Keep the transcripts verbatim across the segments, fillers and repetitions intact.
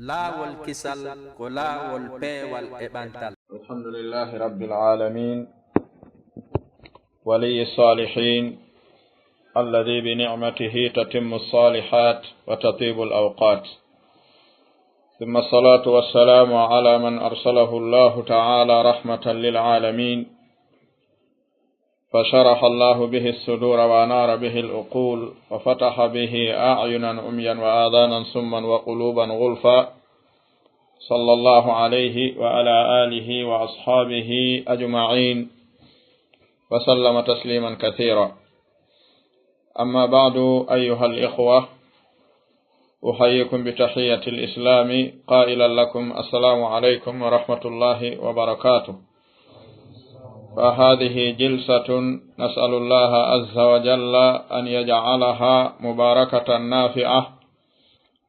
Laawol kisal ko laawol peewal e ɓantal. الحمد لله رب العالمين، ولي الصالحين، الذي بنعمته تتم الصالحات وتطيب الأوقات. ثم الصلاة والسلام على من أرسله الله تعالى رحمة للعالمين، فشرح الله به الصدور وأنار به العقول وفتح به أعينا عميا وآذانا صما وقلوبا غلفا، صلى الله عليه وعلى آله وأصحابه أجمعين، وسلم تسليما كثيرا. أما بعد، أيها الإخوة، أحييكم بتحية الإسلام قائلا لكم: السلام عليكم ورحمة الله وبركاته. فهذه جلسة نسأل الله عز وجل أن يجعلها مباركة نافعة،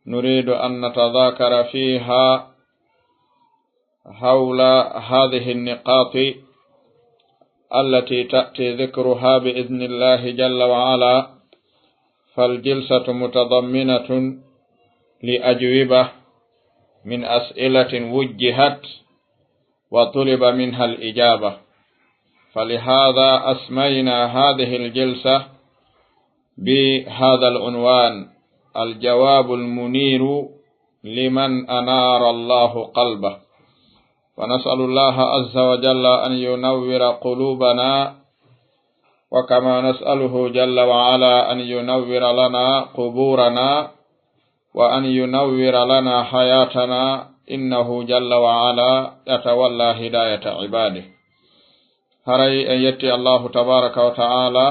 نريد أن نتذاكر فيها حول هذه النقاط التي تأتي ذكرها بإذن الله جل وعلا، فالجلسة متضمنة لأجوبة من أسئلة وجهت وطلب منها الإجابة، فلهذا أسمينا هذه الجلسة بهذا العنوان: الجواب المنير لمن أنار الله قلبه. ونسأل الله عز وجل أن ينور قلوبنا، وكما نسأله جل وعلا أن ينور لنا قبورنا وأن ينور لنا حياتنا، إنه جل وعلا يتولى هداية عباده. Haray en yetti Allahu tabaraka wa ta'ala,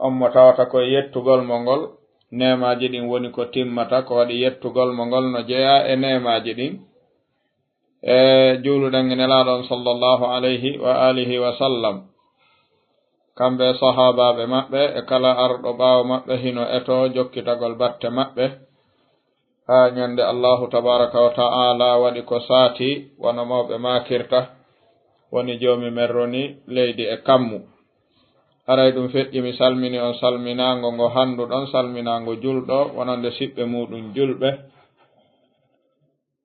on mo tawata ko e yettugol mo ngol, neemaaji ɗin woni ko timmata, ko waɗi yettugol mo ngol no jeyaa e neemaaji ɗin. E juuluɗen e Nelaaɗo on sallallahu alayhi wa alihi wa sallam, kamɓe e sahaabaaɓe maɓɓe e kala arɗo ɓaawo maɓɓe hino eto jokkitagol batte maɓɓe, haa ñande Allahu tabaraka wa ta'ala waɗi ko saati, wano mawɓe maakirta, woni Joomi men roni leydi e kammu. Haray ɗum feƴƴi mi salmini on salminaango ngo handuɗon, salminaango julɗo, wonande siɓɓe muuɗum julɓe.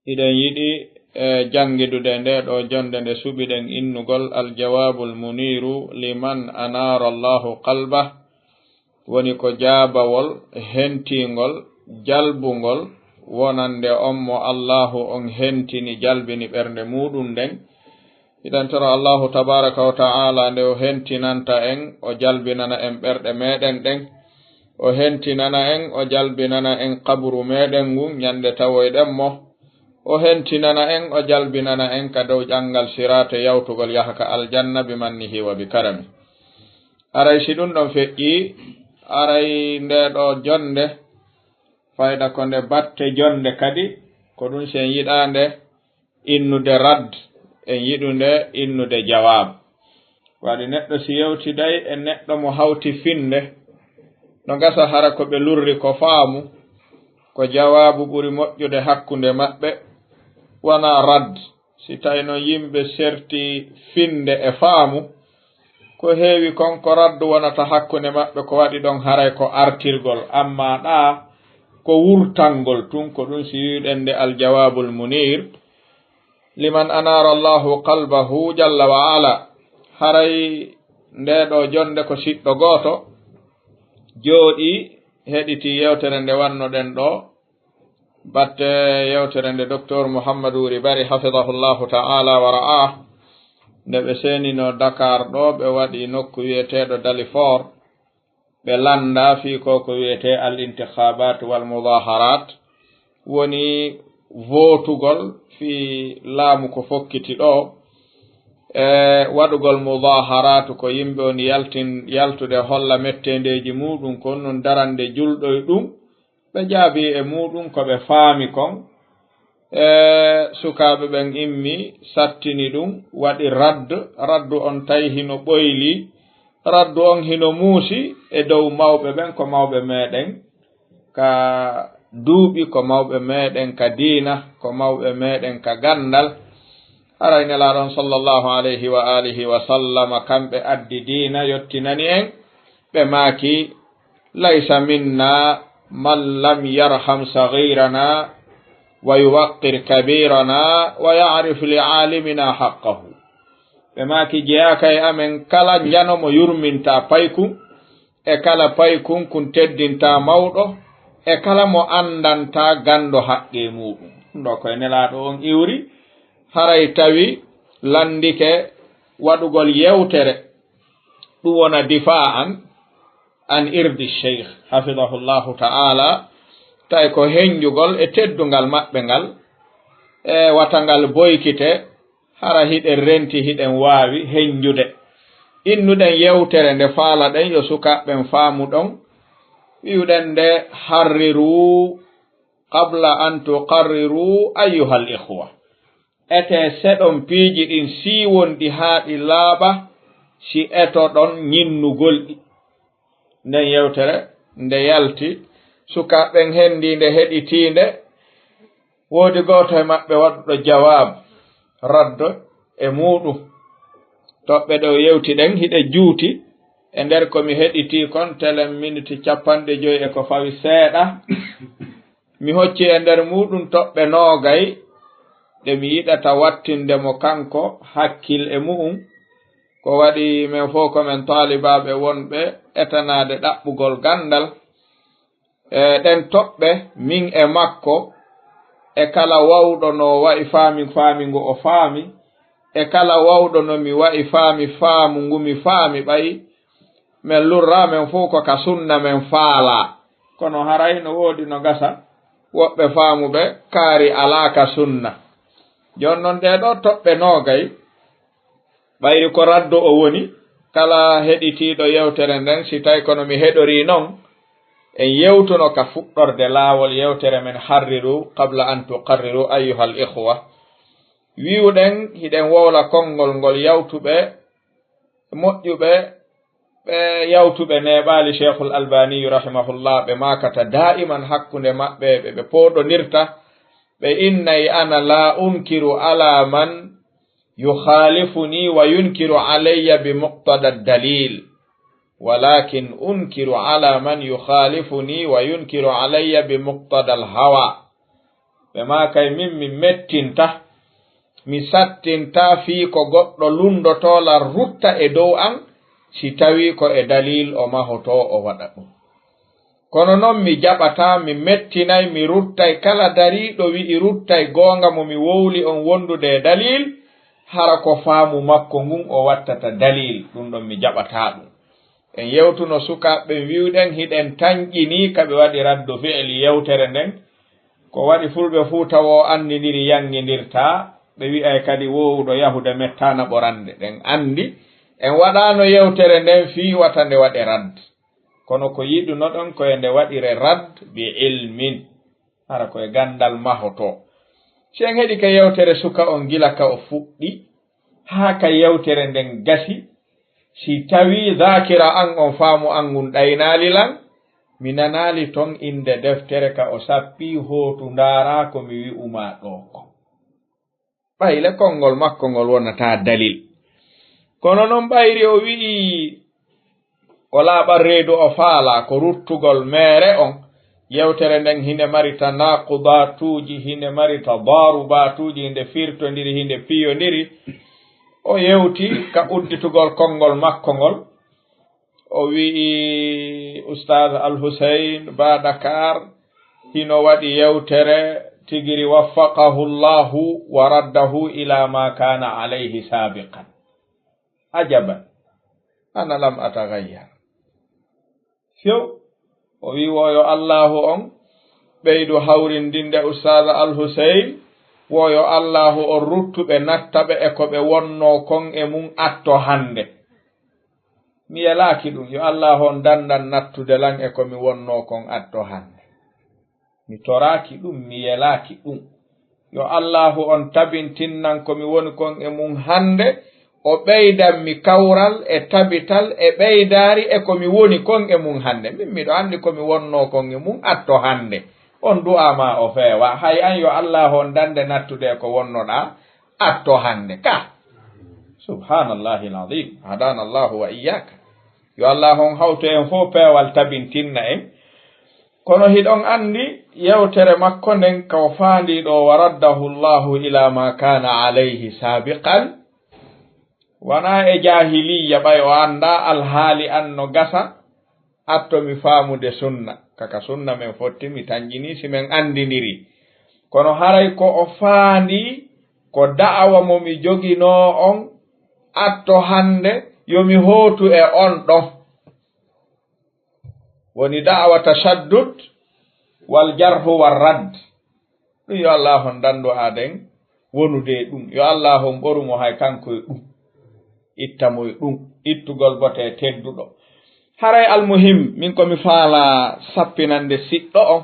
Hiɗen yiɗi, e, janngidude nde ɗo jonde nde suɓiɗen innugol Al-Jawaabul Muniiru liman anaara Allahu qalbah, woni ko jaabawol hentiingol, jalbungol, wonande on mo Allahu on hentini, jalbini ɓernde muuɗum nden. Hiɗen toro Allahu tabaaraka wa ta'ala nde o hentinanta en, o jalbinana en ɓerɗe meɗen ɗen, o hentinana en, o jalbinana en qaburu meɗen ngun ñande tawoyɗen mo, o hentinana en, o jalbinana en ka dow ƴanngal siraate yawtugol yaha ka aljanna bi mannihi wa bi karami. Aray si ɗum ɗon feƴƴi, aray nde ɗo jonde, fayda ko nde batte jonde kadi, ko ɗum si en yiɗaa nde innude radd, en yiɗu nde innude jawaab. Waɗi neɗɗo si yewtiday e neɗɗo mo hawti finde, no gasa hara ko ɓe lurri ko faamu, ko jawaabu ɓuri moƴƴude hakkunde maɓɓe, wona radd. Si tawi noon yimɓe serti finde e faamu, ko heewi kon ko raddu wonata hakkunde maɓɓe, ko waɗi ɗon haray ko artirgol, amma ɗaa ko wurtangol tun, ko ɗum si wiɗen nde Al-Jawaabul Muniir, liman anaara Allahu qalbahu jalla wa ala. Haray nde ɗo jonde ko siɗɗo gooto jooɗii, heɗitii yewtere nde wannoɗen ɗo, batte yewtere nde Doktor Muhammadu Wuri Bari, hafidahullahu ta'ala wa ra'ah, nde ɓe seeninoo Dakar ɗo, ɓe waɗi nokku wi'eteeɗo Dalifort, ɓe lannda fii ko ko wi'etee al-intikhabat wal mudaharat, woni vootugol fii laamu ko fokkiti ɗo, e waɗugol mudaharatu ko yimɓe woni yaltin-, yaltude holla metteendeeji muuɗum, ko non darande julɗo e ɗum, ɓe jaabii e muuɗum ko ɓe faami kon. E sukaaɓe ɓen immi, sattini ɗum, waɗi radd. Raddu on tawi hino ɓoyli. Raddu on hino muusi e dow mawɓe ɓen, ko mawɓe meɗen ka duuɓi, ko mawɓe meɗen ka diina, ko mawɓe meɗen ka ganndal. Haray Nelaaɗo on sallallahu alayhi wa alihi wa sallama, kamɓe addi diina, yottinani en. Ɓe maaki, "Laysa minna man lam yarham saghirana ويوقر كبيرنا ويعرف لعالمنا حقه. Ɓe maaki, jeyaaka e amen kala njano mo yurminta paykun, e kala paykun kun teddinta mawɗo, e kala mo anndanta ganndo haqqee muuɗum. Ɗum ɗo koye Nelaaɗo on iwri, haray tawi lanndike waɗugol yewtere, ɗum wona difa'an an irdi Cheikh, hafidahullahu ta'ala, tawi ko henjugol e teddungal maɓɓe ngal, e wata ngal boykite, hara hiɗen renti, hiɗen waawi henjude. Innuɗen yewtere nde, faalaɗen yo sukaaɓe ɓen faamu ɗon, wi'uɗen nde, harriru qabla an tuqarriru ayyuhal ikhwa. Etee seɗon piiji ɗin siiwonɗi haa ɗi laaɓa, si etoɗon ñinnugol ɗi. Nden yewtere nde yalti, sukaaɓe ɓen hendii nde, heɗitii nde, woodi gooto e maɓɓe waɗuɗo jawaab, raddo e muuɗum. Toɓɓe ɗe o yewti ɗen hiɗe juuti, e nder ko mi heɗitii kon, telen miniti cappanɗe jowi e ko fawi seeɗa. Mi hocci e nder muuɗum toɓɓe noogay ɗe mi yiɗata wattinde mo kanko hakkil e mu'um. Ko waɗi men fow ko men taalibaaɓe wonɓe etanaade ɗaɓɓugol ganndal. E ɗen toɓɓe, min e makko, e kala wawɗo no wa'i faami faami ngu o faami, e kala wawɗo no mi wa'i faami faamu ngu mi faami, ɓay men lurraa men fow ko ka sunna men faalaa. Kono haray no woodi no gasa woɓɓe faamuɓe kaari alaa ka sunna. Jooni non, ɗee ɗoo toɓɓe noogay, ɓayri ko raddo o woni, kala heɗitiiɗo yewtere nden, si tawi kono mi heɗorii non, en yewtuno ka fuɗɗorde laawol yewtere men, harriru qabla an tuqarriru ayyuhal ikhwa. Wi'uɗen, hiɗen wowla konngol ngol yawtuɓe moƴƴuɓe, ɓe yawtuɓe neeɓaali Cheikhul Albaniyu rahimahullah, ɓe maakata daa'iman hakkunde maɓɓe, ɓe, ɓe pooɗonirta, ɓe innay, ana la unkiru ala man yukhalifuni wa yunkiru alayya bi muqtada dalil, walakin unkiru ala man yukhalifuni wa yunkiru alayya bi muqtada al hawa. Ɓe maakay, min mi mettinta, mi sattinta fii ko goɗɗo lunndotoo lan rutta e dow an, si tawii ko e dalil o mahotoo o waɗa ɗum. Kono non mi jaɓataa, mi mettinay, mi ruttay kala dariiɗo wi'i ruttay goonga mo mi wowli on wondude e dalil, hara ko faamu makko ngun o wattata dalil, ɗum ɗon mi jaɓataa ɗum. En yewtuno sukaaɓe ɓen, wi'uɗen hiɗen tanƴinii ka ɓe waɗi raddu fi'li yewtere nden. Ko waɗi fulɓe fuu tawo anndindiri yanngindirtaa, ɓe wi'ay kadi woowuɗo yahude mettaana ɓorande. Ɗen anndi en waɗaano yewtere nden fii wata nde waɗe radd. Kono ko yiɗunoɗon ko e nde waɗire radd bi ilmin, hara ko e ganndal mahotoo. Si en heɗike yewtere suka on gila ka o fuɗɗi, haa ka yewtere nden gasi, si tawii daakira an on, faamu an ngun ɗaynaali lan, mi nanaali ton innde deftere ka o sappii, hootu ndaaraa ko mi wi'u maa ɗoo kon. Ɓay le konngol makko ngol wonataa dalil. Kono non ɓayri o wi'ii o laaɓan reedu o faalaa ko ruttugol meere on, yewtere nden hinde mari tanaqudaatuuji, hinde mari tadaarubaatuuji, hinde firtondiri, hinde piyondiri. O yewti ka udditugol konngol makko ngol. O wi'i Ustaaz Al Huseyn Ba Dakar hino waɗi yewtere tigiri, waffaqahu Allahu wa raddahu ila ma kana alayhi sabiqan. Ajaban, ana lam ataghayyar. Few, o wi'i, wo yo Allahu on ɓeydu hawrindinde Ustaaz Al Huseyn, wo yo Allahu on ruttu ɓe, natta ɓe e ko ɓe wonnoo kon e mun atto hannde. Mi yelaaki ɗum. Yo Allaahu on danndan nattude lan e ko mi wonnoo kon atto hannde. Mi toraaki ɗum, mi yelaaki ɗum. Yo Allaahu on tabintinnan ko mi woni kon e mun hannde, o ɓeydan mi kawral e tabital e ɓeydaari e ko mi woni kon e mun hannde. Min miɗo anndi ko mi wonnoo kon e mun atto hannde. On du'aa maa o feewa. Hay an, yo Allaahu on dannde nattude e ko wonnoɗaa atto hannde ka. Subhaanallahi al-azim. Hadana Allahu wa iyyaka. Yo Allah on hawtu en fof peewal tabintinna en. Kono hiɗon anndi yewtere makko nden ka o faandii ɗo, "Wa raddahu Allahu ila ma kana alayhi sabiqan." Wanaa e jaahiliyya ɓay o anndaa alhaali an no gasa, atto mi faamude sunna. Kaka sunna men fotti mi tanƴinii si men anndindirii. Kono haray ko o faandii ko da'awa mo mi joginoo on, atto hannde yo mi hootu e on ɗon. Woni da'awa tashaddud wal jarhu war radd. Ɗum yo Allah on dandu aden wonude e ɗum. Yo Allah on ɓoru mo hay kanko e ɗum. Itta mo e ɗum. Ittugol bote e tedduɗo. Haray almuhim, min ko mi faala sappinande siɗɗo on.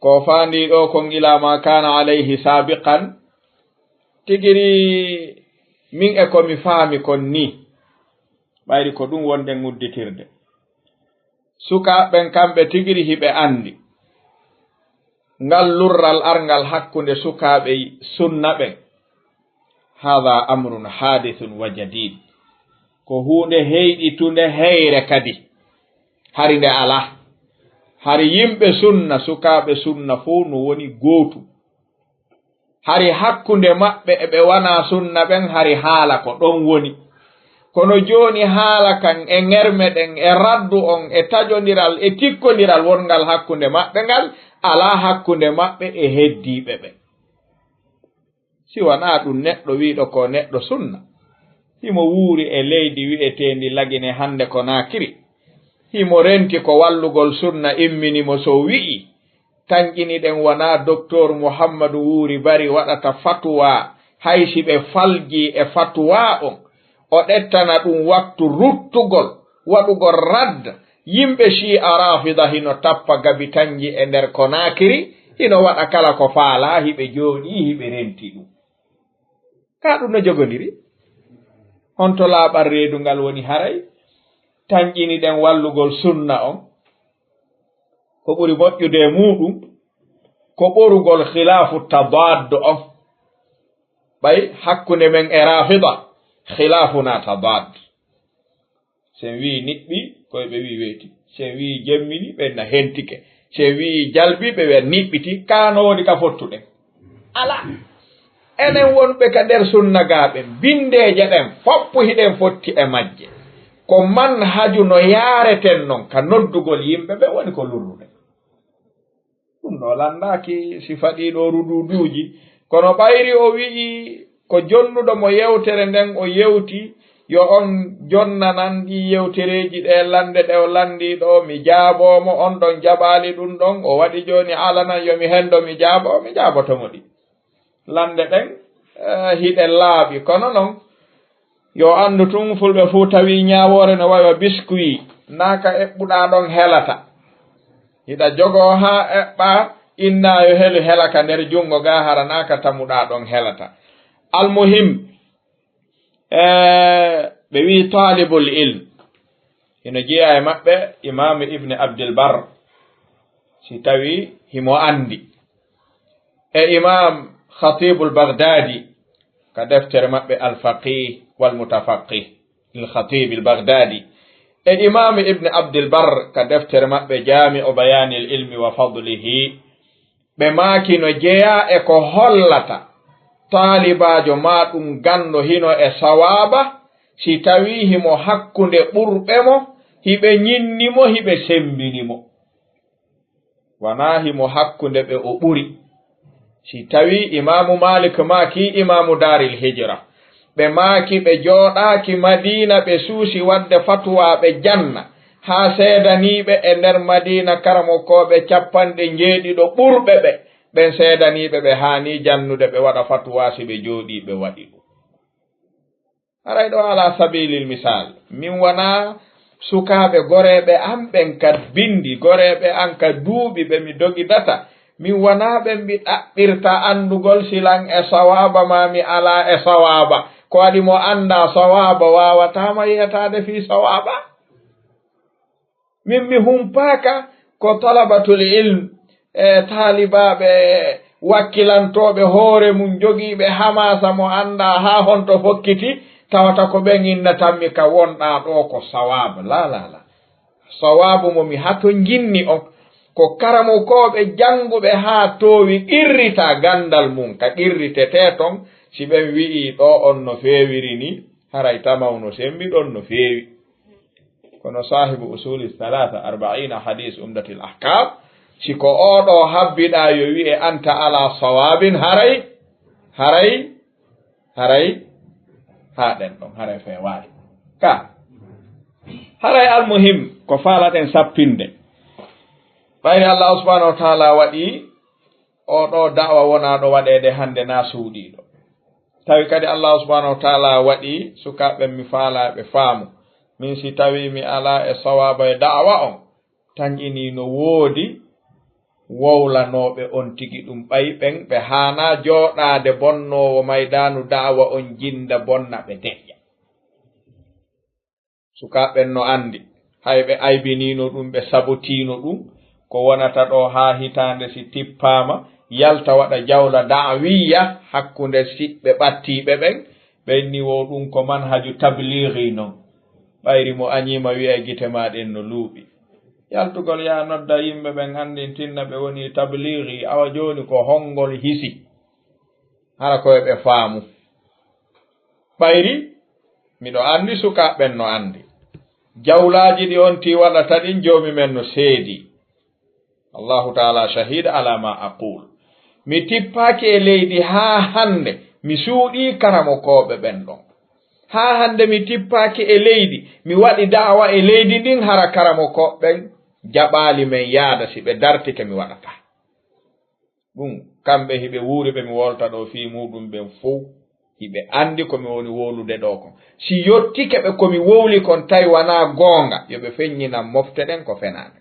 Ko faandi ɗo kon ila ma kana alayhi sabiqan. Tigiri min e ko mi faami kon ni. Ɓayri ko ɗum wonɗen udditirde. Sukaaɓe ɓen kamɓe tigiri hiɓe anndi. Ngal lurral arngal hakkunde sukaaɓe sunna ɓen. Hada amrun hadithun wa jadid. Ko huunde heyɗitunde heyre kadi. Hari nde alaa. Hari yimɓe sunna, sukaaɓe sunna fow no woni gootu. Hari hakkunde maɓɓe e ɓe wanaa sunna ɓen, hari haala ko ɗon woni. Kono jooni haala kan e ŋerme ɗen, e raddu on, e taƴondiral, e tikkondiral wongal hakkunde maɓɓe ngal, alaa hakkunde maɓɓe e heddiiɓe ɓen. Si wanaa ɗum neɗɗo wi'ɗo ko neɗɗo sunna, himo wuuri e leydi wi'eteendi Lagine hannde Konaakiri. Himo renti ko wallugol sunna immini mo so wi'i, tanƴini ɗen wanaa Doktor Muhammadu Wuuri Bari waɗata fatuwa, hay si ɓe faljii e fatuwa on. O ɗettana ɗum waktu ruttugol, waɗugol radd. Yimɓe Shi'a Rafida hino tappa gabitanji e nder Konaakiri, hino waɗa kala ko faalaa, hiɓe jooɗii, hiɓe renti ɗum. Ka ɗum no jogondiri? Honto laaɓal reedu ngal woni haray? Tanƴini ɗen wallugol sunna on. Ko ɓuri moƴƴude e muuɗum, ko ɓorugol khilaafu tadaad on. Ɓay hakkunde men e Rafida, khilaafuna tadaad. Sen wi'i niɓɓi, koy ɓe wi'i weeti. Sen wi'i jemmini, ɓen na hentike. Sen wi'i jalbi, ɓe wi'a niɓɓiti. Kaa no woni ka fottuɗen? Alaa. Enen wonɓe ka nder sunna gaa ɓen, binndeeje ɗen, foppu hiɗen fotti e majje. Ko manhaju no yaareten non ka noddugol yimɓe ɓe woni ko lurruɗen. Ɗum ɗo lanndaaki si faɗii ɗo ruduuduuji. Kono ɓayri o wi'i ko jonnuɗo mo yewtere nden, o yewti, yo on jonnanan ɗi yewtereeji ɗe lannde ɗe o lanndii ɗo, mi jaaboo mo, on ɗon jaɓaali ɗum ɗon, o waɗi jooni alanan yo mi henndo, mi jaaboo, mi jaaboto mo ɗi. Lannde ɗen, eh, hiɗe laaɓi, kono non, yo anndu tun, fulɓe fuu tawi ñaawoore no wayi wa biskuit, naa ka eɓɓuɗaa ɗon helata. Hiɗa jogoo haa eɓɓaa, innaa yo helu hela ka nder junngo gaa, hara naa ka tamuɗaa ɗon helata. Almuhim, eh, ɓe wi'i taalibul ilm. Hino jeyaa e maɓɓe Imaamu Ibn Abdul Barr, si tawi himo anndi. E Imaam Khatibul Baghdadi, ka deftere maɓɓe Al Faqih wal Mutafaqih, lil Khatib al Baghdadi. E Imaam Ibn Abdul Barr, ka deftere maɓɓe Jami'u Bayanil Ilmi wa Fadlihi, ɓe maaki no jeyaa e ko hollata taalibaajo maa ɗum ganndo hino e sawaaba, si tawii himo hakkunde ɓurɓe mo, hiɓe ñinni mo, hiɓe semmbini mo. Wanaa himo hakkunde ɓe o ɓuri. Si tawii Imaamu Maalik maaki, Imaamu Daaril Hijra, ɓe maaki ɓe jooɗaaki Madiina, ɓe suusi waɗde fatuwa, ɓe janna, haa seedaniiɓe e nder Madiina karamokooɓe capanɗe njeeɗiɗo ɓurɓe ɓe, ɓen seedaniiɓe ɓe haanii jannude, ɓe waɗa fatuwa, si ɓe jooɗii, ɓe waɗi ɗum. Haray ɗo, ala sabilil misal, min wanaa sukaaɓe goreeɓe an ɓen ka binndi, goreeɓe an ka duuɓi ɓe mi dogidata, min wanaa ɓen mi ɗaɓɓirta anndugol si lan e sawaaba maa mi alaa e sawaaba. Ko waɗi mo anndaa sawaaba waawataa ma yiyataade fii sawaaba? Min mi humpaaka ko talabatul ilm, e taalibaaɓe wakkilantooɓe hoore mum, jogiiɓe hamaasa mo anndaa haa honto fokkiti, tawata ko ɓen innatanmi ka wonɗaa ɗoo ko sawaabu. La, la, la. Sawaabu mo mi hatonjinni on, Ko karamokooɓe jannguɓe haa toowi qirrita ganndal mum, ka qirritetee ton, si ɓen wi'ii ɗoo on no feewiri nii, haray tamaw no sembi, ɗon no feewi. Kono saahibu usuli salaasa, arba'iina hadiis, Umdatil Ahkaam, si ko oo ɗoo habbiɗaa yo wi'e anta alaa sawaabin, haray, haray, haray, haa ɗen ɗon, haray feewaali. Ka, haray almuhim, ko faalaɗen sappinde. Ɓayri Allah subhanahu wa ta'ala waɗi oo ɗoo da'wa wonaaɗo waɗeede hannde naa suuɗiiɗo. Tawi kadi Allah subhanahu wa ta'ala waɗi sukaaɓe mi faalaa ɓe faamu. Min si tawi mi alaa e sawaaba e da'wa on, tan inii no woodi wowlanooɓe on tigi ɗum ɓay ɓen ɓe haanaa jooɗaade bonnoowo maydaanu da'wa on jinda bonna ɓe deƴƴa. Sukaaɓe ɓen no anndi, hay ɓe aybiniino ɗum, ɓe sabotiino ɗum, ko wonata ɗoo haa hitaande si tippaama, yalta waɗa jawla da'wiyya hakkunde siɓɓe ɓattiiɓe ɓen, ɓe inni wo ɗum ko manhaju tabliigi non. Ɓayri mo añiima wi'a gite maa ɗen no luuɓi. Yaltugol yaa nodda yimɓe ɓen anndintinna ɓe woni tabliigi, awa jooni ko honngol hisi? Hara ko e ɓe faamu. Ɓayri miɗo anndi sukaaɓe ɓen no anndi. Jawlaaji ɗi on tii waɗata ɗin, Joomi men no seedii. Allahu ta'ala shahid ala ma aqul. Mi tippaaki e leydi haa hannde, mi suuɗii karamokooɓe ɓen ɗon. Haa hannde mi tippaaki e leydi, mi waɗi da'wa e leydi ndin, hara karamokooɓe ɓen jaɓaali men yaada, si ɓe dartike mi waɗataa. Ɗum, kamɓe hiɓe wuuri, ɓe mi wolta ɗoo fii muuɗum ɓen fow, hiɓe anndi ko mi woni wowlude ɗoo kon. Si yottike ɓe ko mi wowli kon tawi wanaa goonga, yo ɓe feññinan mofte ɗen ko fenaande.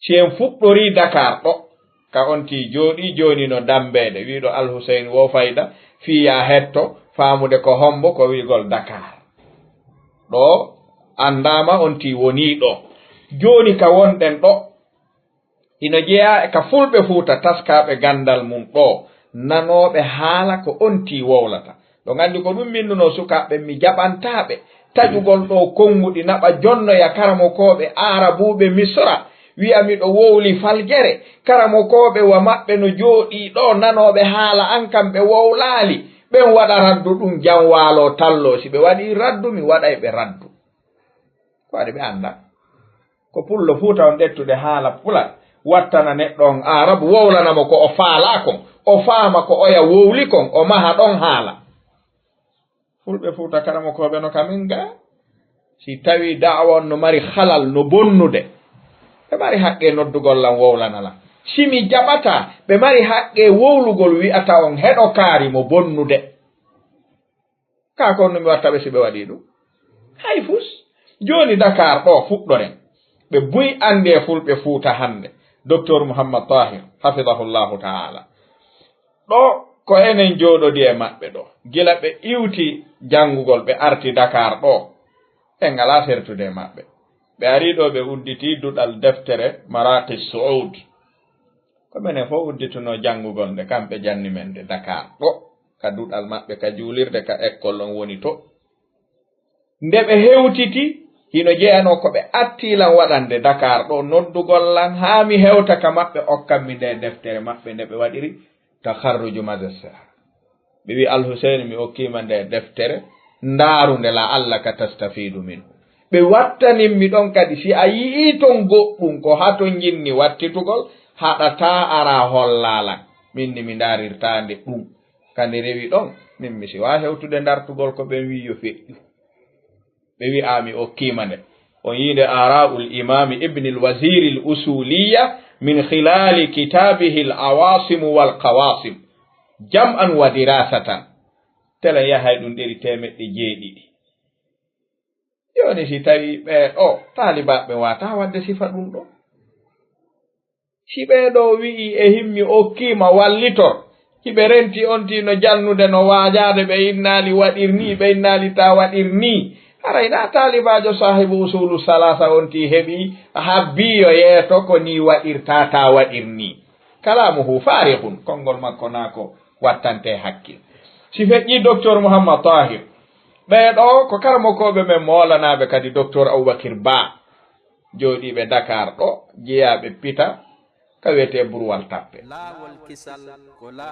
Si en fuɗɗorii Dakar ɗo, ka on tii jooɗii jooni no dammbeede, wi'uɗo Al Hussein wo fayda, fii yaa hetto, faamude ko hombo ko wi'ugol Dakar. Ɗo anndaama on tii wonii ɗo. Jooni ka wonɗen ɗo, hino jeyaa e ka fulɓe Fuuta taskaaɓe ganndal mum ɗoo, nanooɓe haala ko on tii wowlata. Ɗon anndi ko ɗum minnunoo sukaaɓe ɓen, mi jaɓantaa ɓe. Taƴugol ɗoo konnguɗi naɓa jonnoya karamokooɓe aarabuuɓe Misra, wi'a miɗo wowli faljere. Karamokooɓe wa maɓɓe no jooɗii ɗoo nanooɓe haala an, kam ɓe wowlaali. Ɓen waɗa raddu ɗum, jam waaloo talloo. Si ɓe waɗii raddu, mi waɗay ɓe raddu. Ko waɗi ɓe annda. Ko pullo Fuuta on ƴettude haala pular, wattana neɗɗo on Aarabu, wowlana mo ko o faalaa kon, o faama ko oya wowli kon, o maha ɗon haala. Fulɓe Fuuta karamokooɓe no ka min ga, si tawi da'wa on no mari halal no bonnude, ɓe mari haqqe noddugol lan wowlana lan. Si mi jaɓataa, ɓe mari haqqe wowlugol wi'ata on heɗo kaari mo bonnude. Kaa ko honno mi watta ɓe si ɓe waɗii ɗum? Hay fus. Jooni Dakar ɗoo fuɗɗoren. Ɓe buy anndi e fulɓe Fuuta hannde. Docteur Muhammad Tahir, hafidahullahu ta'ala. Ɗoo ko enen jooɗodi e maɓɓe ɗoo. Gila ɓe iwti janngugol, ɓe arti Dakar ɗoo. En ngalaa sertude e maɓɓe. Ɓe arii ɗoo, ɓe udditii duɗal deftere Maraqi Suud. Ko menen fof udditunoo janngugol nde, kamɓe janni men nde Dakar ɗoo, ka duɗal maɓɓe, ka juulirde, ka ekkol on woni to. Nde ɓe hewtiti, hino jeyanoo ko ɓe attii lan waɗande Dakar ɗoo, noddugol lan haa mi hewta ka maɓɓe, okkan mi nde deftere maɓɓe nde ɓe waɗiri takarruju magistrat. Ɓe wi'i, "Al Huseyni, mi okkii ma nde deftere, ndaaru nde, la'allaka tastafiidu minhu." Ɓe wattanimmi ɗon kadi, si a yi'ii ton goɗɗum ko hato njinni wattitugol, haɗataa ara hollaa lan. Min ni mi ndaarirtaa nde ɗum. Ka nde rewi ɗon, min mi siwaa hewtude ndartugol ko ɓen wi'i yo feƴƴu. Ɓe wi'a mi okkii ma nde. On yi'i nde Aara'ul Imaami Ibnil Wasiiril Usuuliyya min khilaali kitaabihil Awaasimu wal Qawaasim, jam'an wa diraasatan. Telen yahay ɗum ɗeri teemeɗɗe jeeɗiɗi. Jooni si tawi ɓee ɗoo taalibaaɓe waataa waɗde sifa ɗum ɗoo. Si ɓee ɗoo wi'i e himmi okkiima wallitor, hiɓe renti on tii no jannude, no waajaade, ɓe innaali waɗir nii, ɓe innaali taa waɗir nii. Haray naa taalibaajo saahibu usuulu salaasa on tii heɓi habbii yo yeeto ko nii waɗirtaa, taa waɗir nii. Kalaamuhu faarihun, konngol makko naa ko wattantee hakkil. Si feƴƴii Docteur Muhammad Tahir, ɓee ɗoo ko karamokooɓe men moolanaaɓe kadi, Docteur Abubakir Ba. jooɗiiɓe Dakar ɗo, jeyaaɓe Pita, ka wiyetee Burwal Tappe.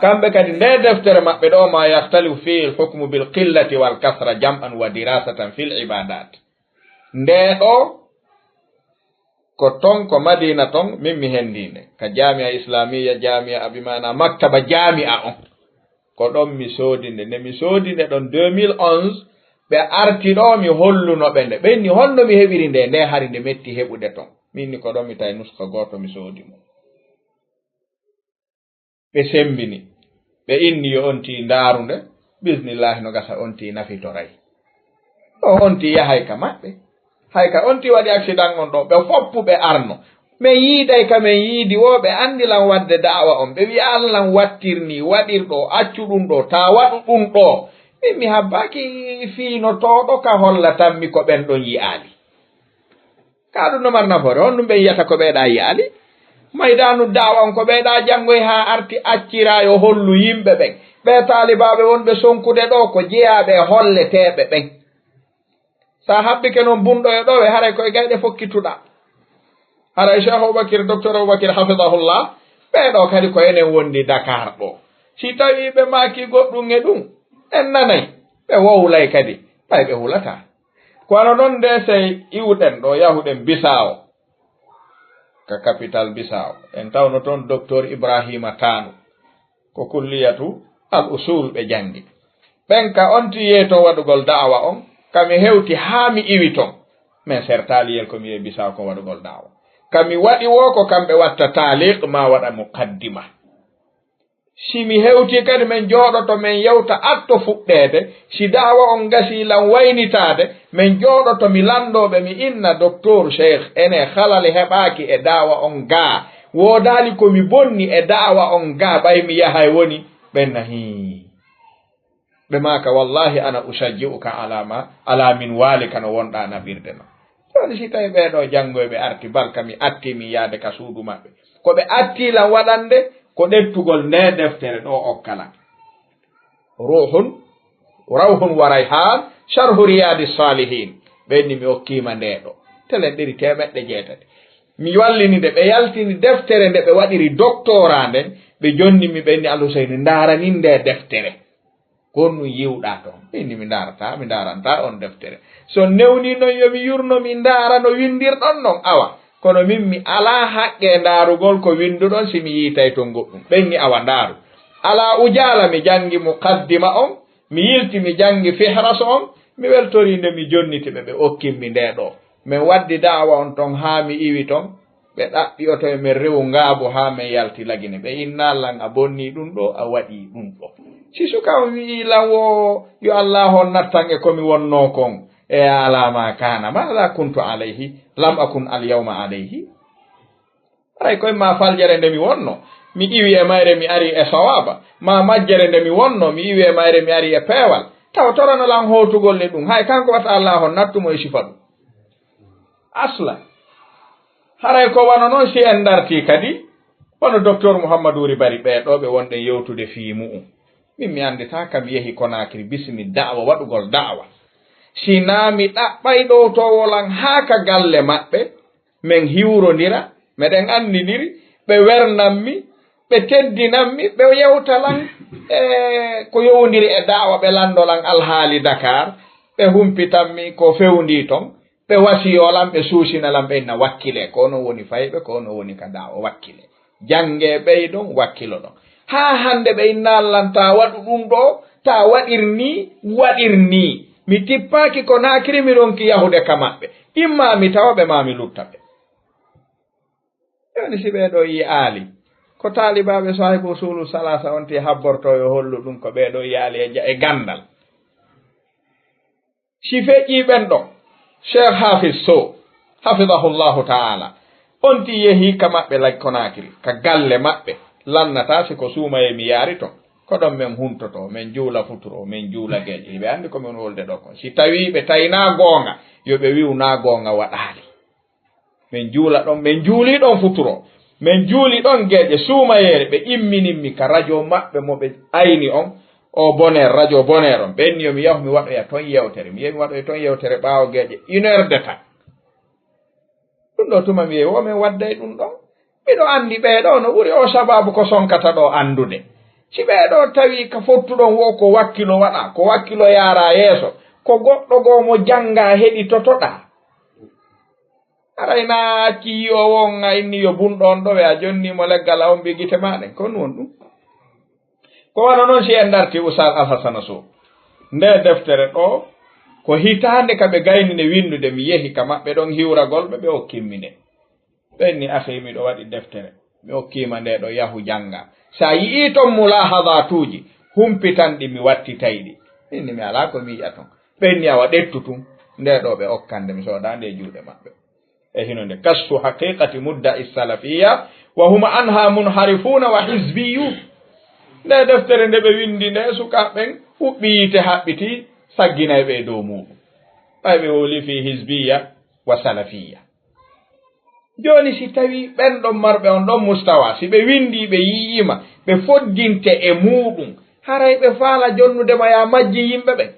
Kamɓe kadi, nde deftere maɓɓe ɗo, ma yahtalifu fihi al-hukmu bil qillati wal kasra jam'an wa dirasatan fil ibadat. Nde ɗo, ko ton, ko Madina ton, min mi hendii nde. Ka Jamia Islamiyya, Jamia, bi maana maktaba Jamia on. Ko ɗon mi soodi nde. Nde mi soodi nde ɗon deux mille onze, ɓe arti ɗo, mi holluno ɓe nde. Ɓe inni, "Honno mi heɓiri nde? Nde hari nde metti heɓude ton." Mi inni, "Ko ɗon mi tawi nuska gooto, mi soodi mo." Ɓe sembini. Ɓe inni, "Yo on tii ndaaru nde. Bismillahi, no gasa on tii nafitoray." Ɗo on tii yahay ka maɓɓe. Hay ka on tii waɗi accident on ɗo, ɓe foppu ɓe arno. Men yiiday ka men yiidi wo, ɓe anndi lan waɗde da'awa on. Ɓe wi'a lan wattir ni, waɗir ɗo, accu ɗum ɗo, taa waɗu ɗum ɗo. Min mi habbaaki fiinotooɗo ka holla tan mi ko ɓen ɗon yi'aali. Ka ɗum no mar nafoore, honɗum ɓen yi'ata ko ɓeeɗa yi'aali? Maydaanu da'awa on ko ɓeeɗa janngoy haa arti accira yo hollu yimɓe ɓen. Ɓee taalibaaɓe wonɓe sonkude ɗo ko jeyaaɓe e holleteeɓe ɓen. Sa habbike non bunɗo e ɗo, e haray koye gayɗe fokkituɗa. Haray Cheikh Abubakir, Docteur Abubakir, hafidahullah, ɓee ɗo kadi ko enen wondi Dakar ɗo. Si tawi ɓe maaki goɗɗum e ɗum, en nanay, ɓe wowlay kadi, ɓay ɓe hulataa. Ko wano non nde sey iwɗen ɗo, yahuɗen Bisaawo, ka kapital Bisaawo. En tawno toon Doktor Ibrahima Taanu, ko kulliyatu al usul ɓe janngi. Ɓen ka on ti yehi toon waɗugol da'awa on, ka mi hewti haa mi iwi toon. Men sertaali yel ko mi yehi Bisaawo kon waɗugol da'awa. Ka mi waɗi wo ko kamɓe watta taaliq ma waɗa muqaddima. Si mi hewtii kadi, men jooɗoto, men yewta atto fuɗɗeede. Si da'awa on gasii lan waynitaade, men jooɗoto, mi lanndoo ɓe, mi inna, "Doktor, Cheikh, ene halal heɓaaki e da'awa on gaa. Woodaali ko mi bonni e da'awa on gaa, ɓay mi yahay woni." Ɓen na, "Hii." Ɓe maaka, "Wallahi, ana ushajji'uka ala ma, ala min waalika, no wonɗaa naɓirde non." Jooni si tawi ɓee ɗoo janngoyɓe arti, balka mi atti min yaade ka suudu maɓɓe. Ko ɓe atti lan waɗande, ko ɗettugol nde deftere ɗo okka lan. Ruuhun, Rawhun wa Rayhaan, Sharhu Riyaadi Saalihiin. Ɓe inni mi okkiima nde ɗo. Telen ɗiri teemeɗɗe jeetati. Mi wallini nde, ɓe yaltini deftere nde ɓe waɗiri doktoraa nden, ɓe jonni mi, ɓe inni Al Huseyni ndaaranin nde deftere. Ko honɗum yi'uɗaa toon? Min ni mi ndaarataa, mi ndaarantaa on deftere. So newnii non yo mi yurno, mi ndaara no winndirɗon non, awa. Kono min mi alaa haqqe e ndaarugol ko winnduɗon si mi yiitay toon goɗɗum. Ɓen ni awa ndaaru. Alaa ujaala mi janngi muqaddima on, mi yilti mi janngi fihras on, mi weltorii nde mi jonniti ɓe, ɓe okkin mi nde ɗo. Min waddi da'awa on toon haa mi iwi toon. Ɓe ɗaɓɓi oto e men rewu ngaabu haa men yalti Lagine. Ɓe inna lan a bonnii ɗum ɗo, a waɗii ɗum ɗo. Si suka on wi'ii lan wo yo Allaahu on nattan e ko mi wonnoo kon, e alaa ma kaana, maada kuntu alayhi, lam akun al yawma alayhi. Haray koye ma faljere nde mi wonno, mi iwi e mayre mi ari e sawaaba, ma majjere nde mi wonno, mi iwi e mayre mi ari e peewal. Taw torano lan hootugol ni ɗum, hay kanko wata Allaahu on nattu mo e sifa ɗum. Asla. Haray ko wano non si en dartii kadi, wano Doktor Muhammadu Wuri Bari ɓee ɗo ɓe wonɗen yewtude fii mu'un. Min mi annditaa kam yehi Konaakiri bismi da'wa waɗugol da'wa. Si naa mi ɗaɓɓay ɗowtoowo lan haa ka galle maɓɓe, men hiwrondira, meɗen anndidiri, ɓe wernan mi, ɓe teddinan mi, ɓe yewta lan e ko yowndiri e da'wa, ɓe lanndo lan alhaali Dakar, ɓe humpitan mi ko fewndii ton. Ɓe wasiyoo lan, ɓe suusina lan, ɓe inna wakkile, ko onon woni fayɓe, ko onon woni ka da'wa, wakkile. Janngee ɓeyɗon, wakkiloɗon. Haa hannde ɓe inna lan, taa waɗu ɗum ɗo, taa waɗir nii, waɗir nii. Mi tippaaki Konaakiri, mi ronki yahude ka maɓɓe. Imma mi tawa ɓe, maa mi lutta ɓe. Jooni si ɓee ɗo yi'aali, ko taalibaaɓe Saahibu Usulu Salaasa on ti habbortoo yo hollu ɗum ko ɓee ɗo yi'aali e ja-, e ganndal. Si feƴƴii ɓen ɗon, Cheikh Hafiz Sow, hafidahullahu ta'ala, on ti yehii ka maɓɓe Lagine Konaakiri, ka galle maɓɓe, lannataa si ko suumayee mi yaari ton. Ko ɗon men huntotoo, men juula futuro, men juula geeƴe. Hiɓe anndi ko men wolde ɗo kon. Si tawii ɓe tawi naa goonga, yo ɓe wi'u naa goonga waɗaali. Men juula ɗon, men juulii ɗon futuro. Men juuli ɗon geeƴe suumayeere, ɓe imminin mi ka rajo maɓɓe mo ɓe ayni on, o Boneer, rajo Boneer on. Ɓe inni yo mi yahu mi waɗoya ton yewtere. Mi yehi mi waɗoya ton yewtere ɓaawo geeƴe une heure de temps. Ɗum ɗo tuma mi yehi, wo min wadday ɗum ɗon. Miɗo anndi ɓee ɗoo no ɓuri oo sababu ko sonkata ɗoo anndude. Si ɓee ɗoo tawi ka fottuɗon wo ko wakkilo waɗa, ko wakkilo yaara yeeso, ko goɗɗo goo mo janngaa heɗitotoɗaa. Haray na acci yi'oowo on a inni yo bunɗo on ɗowe, a jonni mo leggal a ombi gite maa ɗen. Ko ɗum woni ɗum. Ko wano non si en darti Ustaz Alhasana Sow. Ndee deftere ɗoo, ko hitaande ka ɓe gayni nde winndude, mi yehi ka maɓɓe ɗon hiwragol ɓe, ɓe okkin mi nde. Ɓe inni, "Akhi, miɗo waɗi deftere." Mi okkii ma nde ɗoo, yahu jannga. Si a yi'ii ton mulahadatuuji, humpitan ɗi mi wattitay ɗi. Min ni mi alaa ko mi yi'a ton. Ɓe inni, "Awa ɗettu tun." Nde ɗoo ɓe okkan nde, mi sooda nde e juuɗe maɓɓe. E hino nde, kashfu haqiqati mudda'i salafiyya wa hum anha munharifuna wa hizbiyyun. Nde deftere nde ɓe winndi nde, sukaaɓe ɓen huɓɓi yiite haɓɓiti, sagginay ɓe e dow muuɗum. Ɓay ɓe wowli fi hizbiyya wa salafiyya. Jooni si tawi ɓen ɗon marɓe on ɗon mustawa, si ɓe winndi ɓe yi'ii ma, ɓe foddinte e muuɗum, haray ɓe faala jonnude ma yaa majji yimɓe ɓen.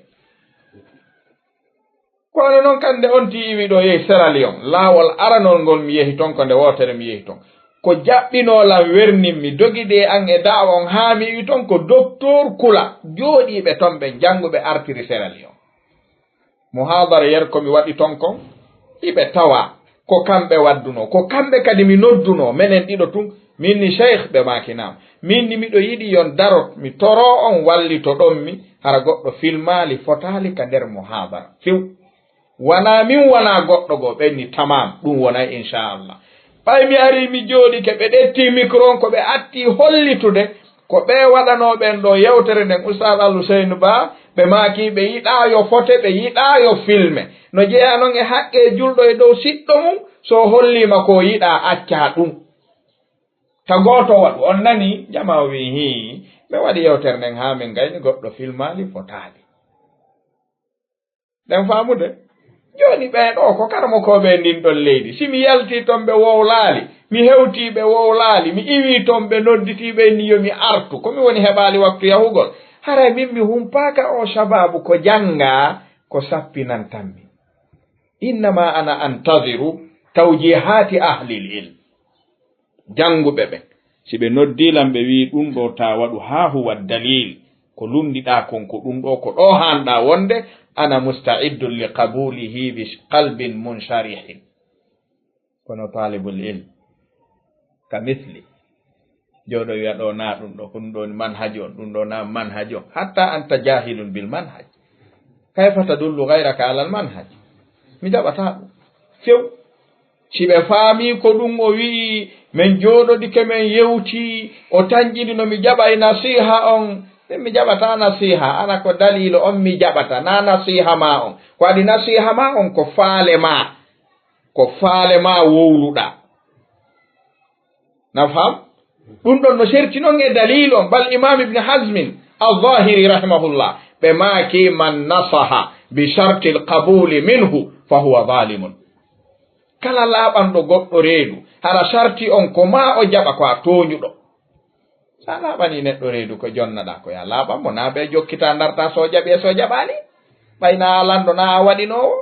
Ko wano non kan nde on tiiwi ɗo yehi Sierra Leone, laawol aranol ngol mi yehi ton, ko nde wootere mi yehi ton. Ko jaɓɓinoo lan wernin mi, dogidi e an e da'awa on haa mi iwi ton ko Doktor Kula, jooɗiiɓe ton ɓen jannguɓe artiri Sierra Leone. Muhaadara yer ko mi waɗi ton kon, iɓe tawa ko kamɓe waddunoo, ko kamɓe kadi mi noddunoo, menen ɗiɗo tun, min ni Cheikh, ɓe maaki naam. Min ni miɗo yiɗi yon darot, mi toroo on wallitoɗon mi, hara goɗɗo filmaali, fotaali ka nder muhaadara. Few. Wanaa min, wanaa goɗɗo goo, ɓen ni tamam, ɗum wonay inchallah. Ɓay mi arii mi jooɗike, ɓe ƴettii micro on, ko ɓe attii hollitude, ko ɓee waɗanoo ɓen ɗoo yewtere nden, Ustaz Al Huseynu Ba, ɓe maaki ɓe yiɗaa yo fote, ɓe yiɗaa yo filme. No jeyaa non e haqqee julɗo e dow siɗɗo mum, so o holliima ko o yiɗaa, accaa ɗum. Ta gooto waɗu, on nanii? Jamaa o wi'i, "Hii, ɓe waɗi yewtere nden haa min gayni goɗɗo filmaali, fotaali." Ɗen faamude? Jooni ɓee ɗoo ko karamokooɓe e ndin ɗon leydi. Si mi yaltii ton ɓe wowlaali, mi hewtii ɓe wowlaali, mi iwii ton ɓe nodditii ɓe inni yo mi artu, ko mi woni heɓaali waktu yahugol. Haray min mi humpaaka oo shabaabu ko janngaa ko sappinantammi. Innama ana antadiru tawjihaati ahlil ilm. Jannguɓe ɓen, si ɓe noddii lan, ɓe wi'i, "Ɗum ɗoo taa waɗu haa huwa dalil, ko lunndiɗaa kon, ko ɗum ɗoo, ko ɗoo haanɗaa wonde, ana musta'iddun li qabulihi bi qalbin munsharihin." Kono talibul ilm, ka misli, jooɗo wi'a, "Ɗoo naa ɗum ɗoo, ko ɗum ɗoo woni manhaji on, ɗum ɗoo naa manhaji on." Hatta anta jahilun bil manhaj. Kayfa tadullu ghayraka alal manhaj? Mi jaɓataa ɗum. Few. Si ɓe faamii ko ɗum o wi'i, men jooɗodike, men yewtii, o tanƴini no mi jaɓay nasiiha on, min mi jaɓataa nasiiha, ana ko daliilo on mi jaɓata, naa nasiiha maa on. Ko waɗi nasiiha maa on ko faale maa, ko faale maa wowluɗaa. Na fam? Ɗum ɗon no serti non e daliil on, bal Imam Ibn Hazmin Al-Zahiri rahimahullah, ɓe maaki, "Man nasaha bi shartil qabuli minhu fa huwa zalimun." Kala laaɓanɗo goɗɗo reedu, hara sarti on ko maa o jaɓa, ko a tooñuɗo. Sa laaɓanii neɗɗo reedu, ko jonnaɗaa ko yaa laaɓan mo, naa ɓe jokkitaa ndartaa so o jaɓi e so o jaɓaali. Ɓay naa a lanɗo, naa a waɗinoowo.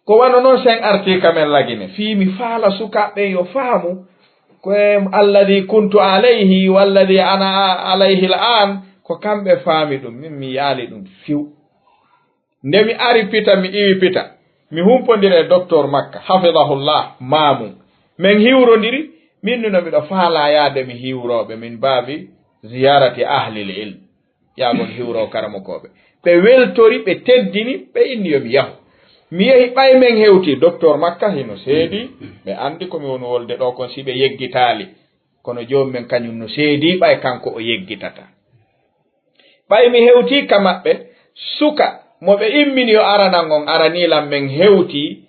Ko wano non sen artii ka men lagine, fii mi faala sukaaɓe ɓen yo faamu ko e alladhi kuntu alayhi walladhi ana alayhi al'an, ko kamɓe faami ɗum, min mi yaali ɗum fiw. Nde mi ari Pita, mi iwi Pita, mi humpondiri e Doktor Makka, hafidahullah, maamum. Men hiwrondiri, min nuno miɗo faalaa yaade mi hiwrooɓe min baabi ziyarati ahlil ilm. Yaagol hiwroo karamokooɓe. Ɓe weltori, ɓe teddini, ɓe inni yo mi yahu. Mi yehi, ɓay men hewti, Doktor Makka hino seedi, ɓe anndi ko mi woni wolde ɗoo kon si ɓe yeggitaali. Kono joomum men kañum no seedi, ɓay kanko o yeggitata. Ɓay mi hewti ka maɓɓe, suka mo ɓe immini yo aranan on aranii lan, men hewti,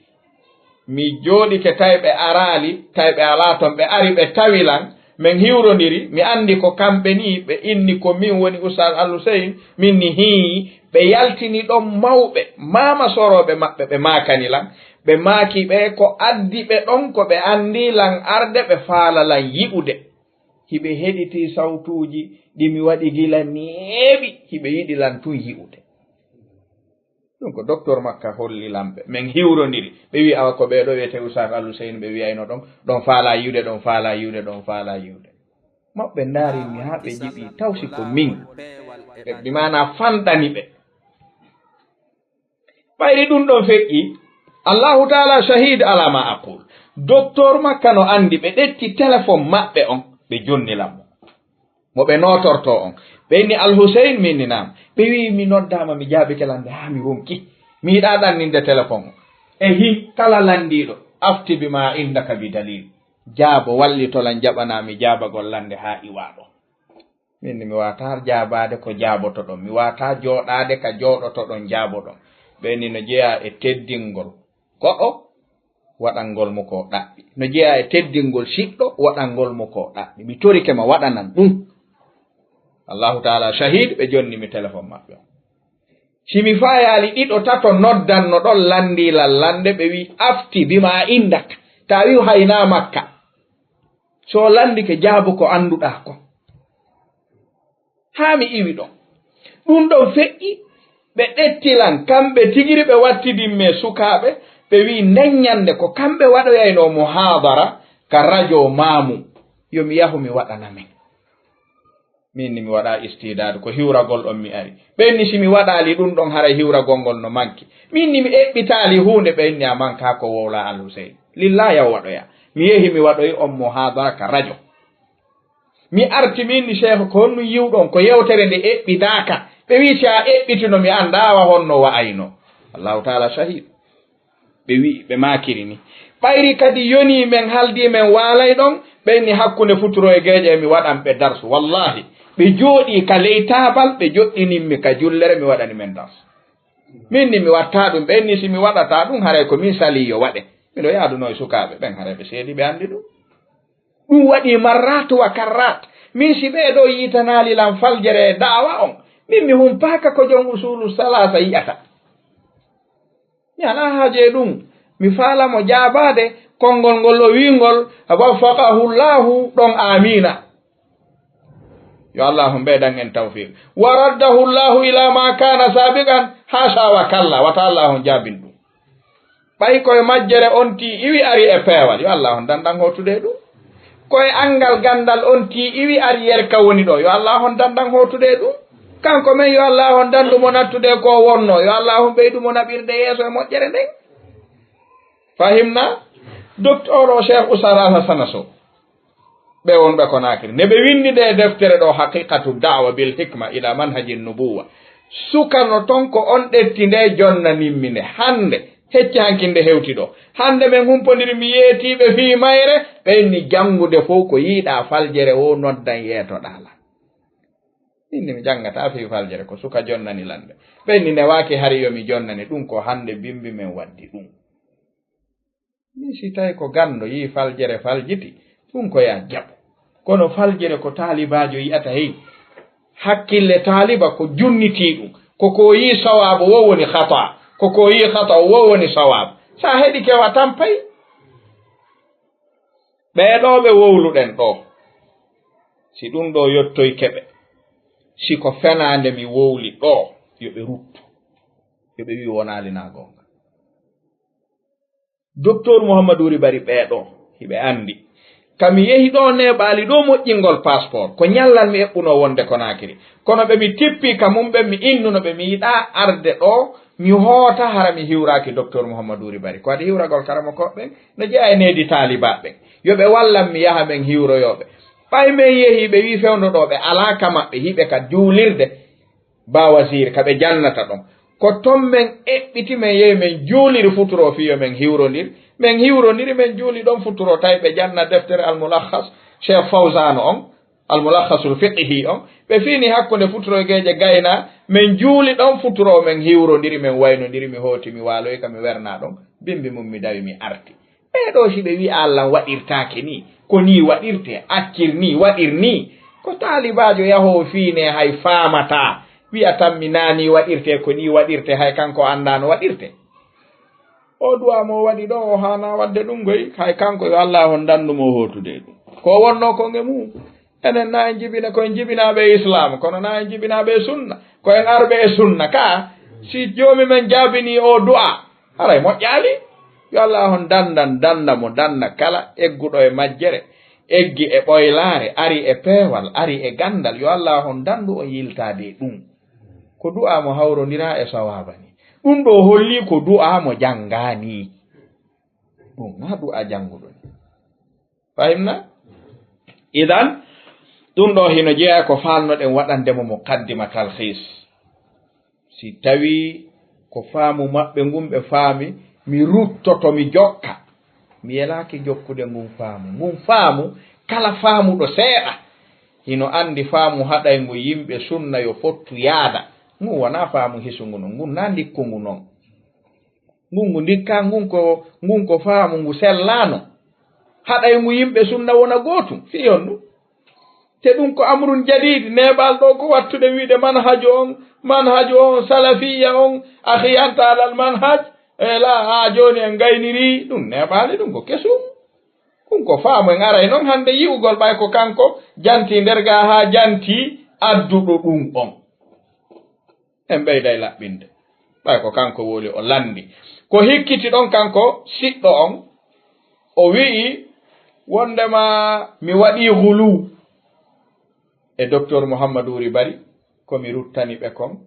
mi jooɗike, tawi ɓe araali, tawi ɓe alaa ton, ɓe ari, ɓe tawi lan, men hiwrondiri, mi anndi ko kamɓe nii, ɓe inni ko min woni Ustaz Al Hussein, min ni hii, ɓe yaltini ɗon mawɓe, maama sorooɓe maɓɓe, ɓe maakani lan, ɓe maaki ɓe ko addi ɓe ɗon, ko ɓe anndi lan arde, ɓe faala lan yi'ude. Hiɓe heɗitii sawtuuji ɗi mi waɗi gila neeɓi, hiɓe yiɗi lan tun yi'ude. Ɗum ko docteur makka holli lamɓe. Min hiwrondiri. Ɓe wi awa ko ɓee ɗo wiyetee Oustaz Al Hussein ɓe wiyayno ɗon, ɗon faalaa yiwde, ɗon faalaa yiwde, ɗon faalaa yiwde. Maɓɓe ndaari mi haa ɓe njiɗi taw si ko min. Ɓe, bi maanaa fanɗani ɓe. Ɓayri ɗum ɗon feƴƴi, Allahu taala shahid ala ma aqul. Docteur makka no anndi ɓe ɗetti téléphone maɓɓe on, ɓe jonni lammo. Mo ɓe nootortoo on. Ɓe inni Al Hussein, min ni naam. Ɓe wi'i mi noddaama, mi jaabike lande haa mi ronki. Mi yiɗaa ɗanninde téléphone on. E hi kala lanndiiɗo, afti bi ma indaka bi dalil. Jaabo wallito lan jaɓanaa mi jaabagol lande haa iwaaɗo. Min ni mi waataa jaabaade ko jaabotoɗon. Mi waataa jooɗaade ka jooɗotoɗon jaaboɗon. Ɓe ni no jeyaa e teddingol goɗɗo waɗangol mo ko ɗaɓɓi. No jeyaa e teddingol siɗɗo waɗangol mo ko ɗaɓɓi. Mi torike ma waɗanan ɗum. Allahu taala shahid, ɓe jonni mi téléphone maɓɓe on. Si mi faayaali ɗiɗo tato noddanno ɗon lanndii lan lande, ɓe wi afti bima indak. Taa wi haynaa makka. So lanndike jaabu ko annduɗaa ko. Haa mi iwi ɗon. Ɗum ɗon feƴƴi, ɓe ɗetti lan, kamɓe tigiri ɓe wattidin me sukaaɓe, ɓe wi nden ñannde ko kamɓe waɗoyayno muhaadara ka rajo maamu. Yo mi yahu mi waɗana men. Min ni mi waɗa istidaadu, ko hiwragol ɗon mi ari. Ɓen ni si mi waɗaali ɗum ɗon haray hiwragol ngol no manki. Min ni mi eɓɓitaali huunde, ɓen ni a manka ko wowla Al Hussein. Lillah yaw waɗoya. Mi yehi mi waɗoyi on muhaadara ka rajo. Mi arti min ni sheikh ko honno yiwɗon ko yewtere nde eɓɓidaaka. Ɓe wi si a eɓɓitino mi annda awa honno wa'ayno. Allahu taala shahid. Ɓe wi'i, ɓe maakiri ni. Ɓayri kadi yonii men haldii men waalay ɗon, ɓen ni hakkunde futuro e geeƴe mi waɗan ɓe darsu. Wallahi, ɓe jooɗii ka ley taabal, ɓe joɗɗinin mi ka jullere, mi waɗani men darsu. Min ni mi watta ɗum, ɓen ni si mi waɗata ɗum, haray ko min salii yo waɗe. Miɗo yaaduno e sukaaɓe ɓen, haray ɓe seedi ɓe anndi ɗum. Ɗum waɗi marrat wa karrat. Min si ɓee ɗoo yiitanaali lan faljere e da'awa on, min mi humpaaka ko jon usulu salasa yi'ata. Mi alaa haaje e ɗum. Mi faala mo jaabaade konngol ngol o wiingol, waffaqahu Llahu, ɗon aamiina. Yo Allahu ɓeydan en tawfiq. Wa raddahu Llahu ila ma kana sabiqan, haasha wa kalla, wata Allahu jaabin ɗum. Ɓay koye majjere on tii iwi ari e peewal, yo Allahu dandan hootude e ɗum. Koye anngal ganndal on tii iwi ari yerka woni ɗo, yo Allahu dandan hootude e ɗum. Kanko men yo Allahu dandu mo nattude ko wonno, yo Allahu ɓeydu mo naɓirde yeeso e moƴƴere nden. Fahimna? Docteur o Cheikh Oustaz Alhassana Sow. Ɓe wonɓe Konaakiri. Nde ɓe winndi nde deftere ɗo, Haqiqatu Da'wa bil Hikma ila Manhaji Nubuwa. Suka no ton ko on ɗetti nde, jonnanin mi nde. Hannde, hecci hanki nde hewti ɗo. Hannde men humpondiri, mi yeetii ɓe fii mayre, ɓe inni janngude fow ko yiiɗaa faljere wo noddan yeetoɗaa lan. Min ni mi janngataa fii faljere, ko suka jonnani lan nde. Ɓe inni newaaki hari yo mi jonnane ɗum, ko hannde bimbi men waddi ɗum. Min si tawi ko ganndo yii faljere faljiti, ɗum ko yaa jaɓu. Kono faljere ko taalibaajo yi'ata hey. Hakkille taaliba ko junnitii ɗum. Ko ko yii sawaabu wo woni khata. Ko ko yii khata wo woni sawaabu. Sa heɗike wa tampay. Ɓee ɗoo ɓe wowluɗen ɗoo. Si ɗum ɗoo yottoyke ɓe. Si ko fenaande mi wowli ɗoo, yo ɓe ruttu. Yo ɓe wi wonaali na goonga. Docteur Mouhamadou Ribari ɓee ɗoo, hiɓe anndi. Ka mi yehi ɗoo neeɓaali ɗoo moƴƴingol passeport, ko ñallal mi eɓɓunoo wonde Konaakiri. Kono ɓe mi tippi ka mum ɓen, mi innuno ɓe, mi yiɗaa arde ɗoo, mi hoota hara mi hiwraaki Docteur Mouhamadou Ribari. Ko waɗi hiwragol karamokooɓe ɓen, no jeyaa e needi taalibaaɓe ɓen. Yo ɓe wallan mi yaha men hiwroyoo ɓe. Ɓay men yehi, ɓe wi fewndo ɗoo, ɓe alaa ka maɓɓe, hiɓe ka juulirde. Ba Wazir, ka ɓe jannata ɗon. Ko ton men eɓɓiti, men yehi, men juuliri futuro fii yo men hiwrondir. Men hiwrondiri, men juuli ɗon futuro, tawi ɓe janna deftere Al-Mulakhas, Cheikh Fawzan on, Al-Mulakhasul Fiqhi on. Ɓe fiini hakkunde futuro e geeƴe gayna, men juuli ɗon futuro, men hiwrondiri, men waynondiri, mi hooti, mi waaloyi ka, mi werna ɗon. Bimbi mum, mi dawi, mi arti. Ɓee ɗoo si ɓe wi'a Alla waɗirtaake nii, ko nii waɗirtee, accir nii, waɗir nii. Ko taalibaajo yahoowo fiine hay faamataa, wi'a tan mi naa nii waɗirtee, ko nii waɗirtee, hay kanko anndaa no waɗirtee. O du'a mo waɗi ɗoo, o haanaa waɗde ɗum goy, hay kanko yo Alla on dandu mo hootude e ɗum. Ko wonnoo ko nge mum. Enen na en jibina, ko en jibinaaɓe e Islaam, kono na en jibinaaɓe e sunna. Ko en arɓe e sunna, ka Si joomi men jaabinii oo du'a, haray moƴƴaali. Yo Allah on danndan, dannda mo, dannda kala egguɗo e majjere, eggi e ɓoylaare, ari e peewal, ari e ganndal. Yo Allah on danndu on yiltaade e ɗum. Ko du'a mo hawrondiraa e sawaaba ni. Ɗum ɗoo hollii ko du'a mo janngaa nii. Ɗum na du'a jannguɗo ni. Fahimna? Idan, ɗum ɗoo hino jeyaa ko faalnoɗen waɗande mo muqaddima talhiis. Si tawii ko faamu maɓɓe ngun ɓe faami, mi ruttoto, mi jokka. Mi yelaaki jokkude ngun faamu. Ngun faamu, kala faamuɗo seeɗa, hino anndi faamu haɗayngu yimɓe sunna yo fottu yaada. Ngun wonaa faamu hisungu non, ngun na ndikkungu non. Ngun ngu ndikka, ngun ko, ngun ko faamu ngu sellaano. Haɗayngu yimɓe sunna wona gootum, fii honɗum? Te ɗum ko amrun jadiid, neeɓal ɗoo ko wattude wiide manhaju on, manhaju on, salafiyya on, akhi anta alal manhaj, e la, haa jooni en gaynirii, ɗum neeɓaali, ɗum ko kesum. Ɗum ko faamu en aray non hannde yi'ugol ɓay ko kanko janti nder gaa haa janti adduɗo ɗum on. En ɓeyday laɓɓinde. Ɓay ko kanko woli o lanndi. Ko hikkiti ɗon kanko siɗɗo on, o wi'i wondema mi waɗii gulu e Docteur Mouhamadou Wuri Bari, ko mi ruttani ɓe kon,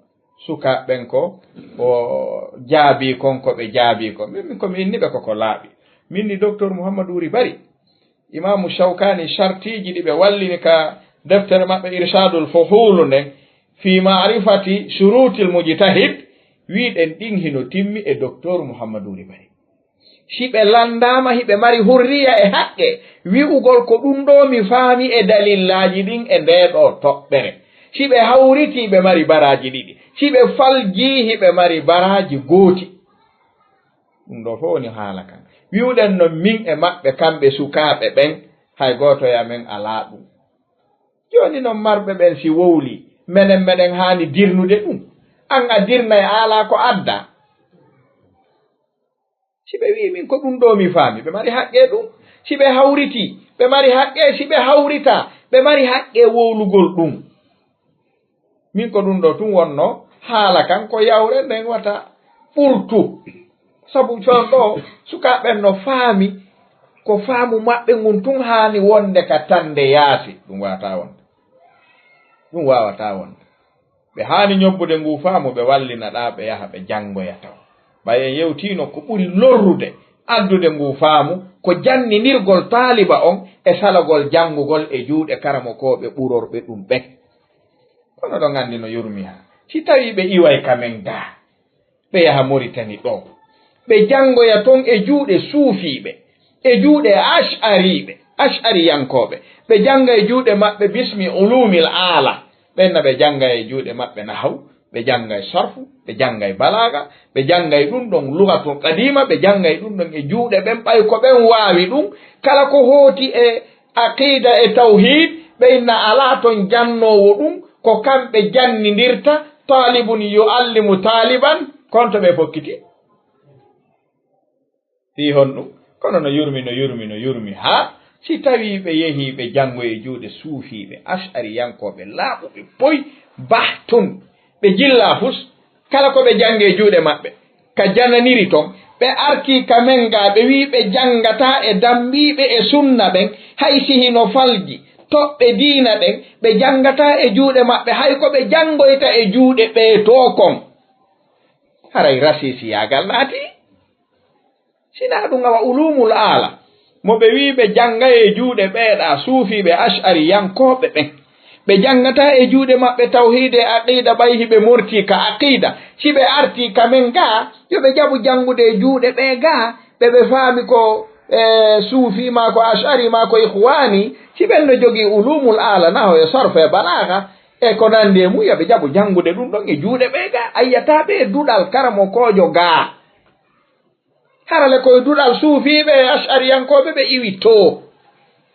sukaaɓe ɓen ko o jaabii kon, ko ɓe jaabii kon. Min, min ko mi inni ɓe ko ko laaɓi. Min ni Docteur Mouhamadou Wuri Bari, Imaamu Shawkaani, shartiiji ɗi ɓe wallini ka deftere maɓɓe Irshadul Fuhulu nden, fi ma'rifati shurutil mujtahid, wiɗen ɗin hino timmi e Docteur Mouhamadou Wuri Bari. Si ɓe lanndaama, hiɓe mari hurriya e haqqe wi'ugol ko ɗum ɗoo mi faami e dalillaaji ɗin e ndee ɗoo toɓɓere. Si ɓe hawritii, ɓe mari baraaji ɗiɗi. Si ɓe faljii, hiɓe mari baraaji gooti. Ɗum ɗoo fof woni haala kan. Wi'uɗen non min e maɓɓe kamɓe sukaaɓe ɓen, hay gooto e amen alaa ɗum. Jooni non marɓe ɓen si wowlii, menen meɗen haani dirnude ɗum. An a dirnay a alaa ko addaa. Si ɓe wi'i min ko ɗum ɗoo mi faami, ɓe mari haqqee ɗum. Si ɓe hawritii, ɓe mari haqqee. Si ɓe hawritaa, ɓe mari haqqee wowlugol ɗum. Min ko ɗum ɗoo tun wonno haala kan, ko yawre nden wata ɓurtu. Sabu jon ɗoo sukaaɓe ɓen no faami ko faamu maɓɓe ngun tun haani wonde ka tande yaasi. Ɗum waawataa wonde. Ɗum waawataa wonde. Ɓe haani ñobbude nguu faamu, ɓe wallina ɗaa, ɓe yaha, ɓe janngoya taw. Ɓay en yewtiino ko ɓuri lorrude addude nguu faamu, ko janninirgol taaliba on e salagol janngugol e juuɗe karamokooɓe ɓurorɓe ɗum ɓen. Kono ɗon anndi no yurmi haa. Si tawii ɓe iway ka men gaa, ɓe yaha Moritani ɗoo. Ɓe janngoya ton e juuɗe suufiiɓe, e juuɗe ash'ariiɓe, ash'ariyankooɓe. Ɓe jannga e juuɗe maɓɓe bismi ulumil aala. Ɓen na ɓe jannga e juuɗe maɓɓe nahaw, ɓe jannga e sarfu, ɓe jannga e balaaga, ɓe jannga e ɗum ɗon lugatul qadiima, ɓe jannga e ɗum ɗon e juuɗe ɓen, ɓay ko ɓen waawi ɗum. Kala ko hooti e aqiida e tawhiid, ɓe inna alaa ton jannoowo ɗum, ko kamɓe jannindirta, taalibun yu'allimu taaliban, kon to ɓe fokkiti. Fii honɗum? Kono no yurmi, no yurmi, no yurmi, haa si tawii ɓe yehii ɓe janngoyi e juuɗe suufiiɓe, ash'ariyankooɓe laaɓuɓe poy, bahtun, ɓe jillaa fus, kala ko ɓe janngi e juuɗe maɓɓe, ka jananiri ton, ɓe artii ka men gaa, ɓe wi'i ɓe janngataa e dambiiɓe e sunna ɓen, hay si hino falji toɓɓe diina ɗen, ɓe janngataa e juuɗe maɓɓe, hay ko ɓe janngoyta e juuɗe ɓee too kon. Haray rasiisiyaagal naatii? Sinaa ɗum, awa ulumul aala, mo ɓe wi'i ɓe janngay e juuɗe ɓee ɗaa suufiiɓe ash'ariyankooɓe ɓen, ɓe janngataa e juuɗe maɓɓe tawhiid e aqiida, ɓay hiɓe mortii ka aqiida. Si ɓe artii ka men gaa, yo ɓe jaɓu janngude e juuɗe ɓee gaa, ɓe ɓe faami ko, e, suufi maa ko ash'ari maa ko ikhwaani, si ɓen no jogii ulumul aala, naho e sarf e balaaga, e ko nanndi e mum, yo ɓe jaɓu janngude ɗum ɗon e juuɗe ɓee gaa, a yi'ataa ɓe e duɗal karamokoojo gaa. Hara le koye duɗal suufiiɓe e ash'ariyankooɓe ɓe iwi too.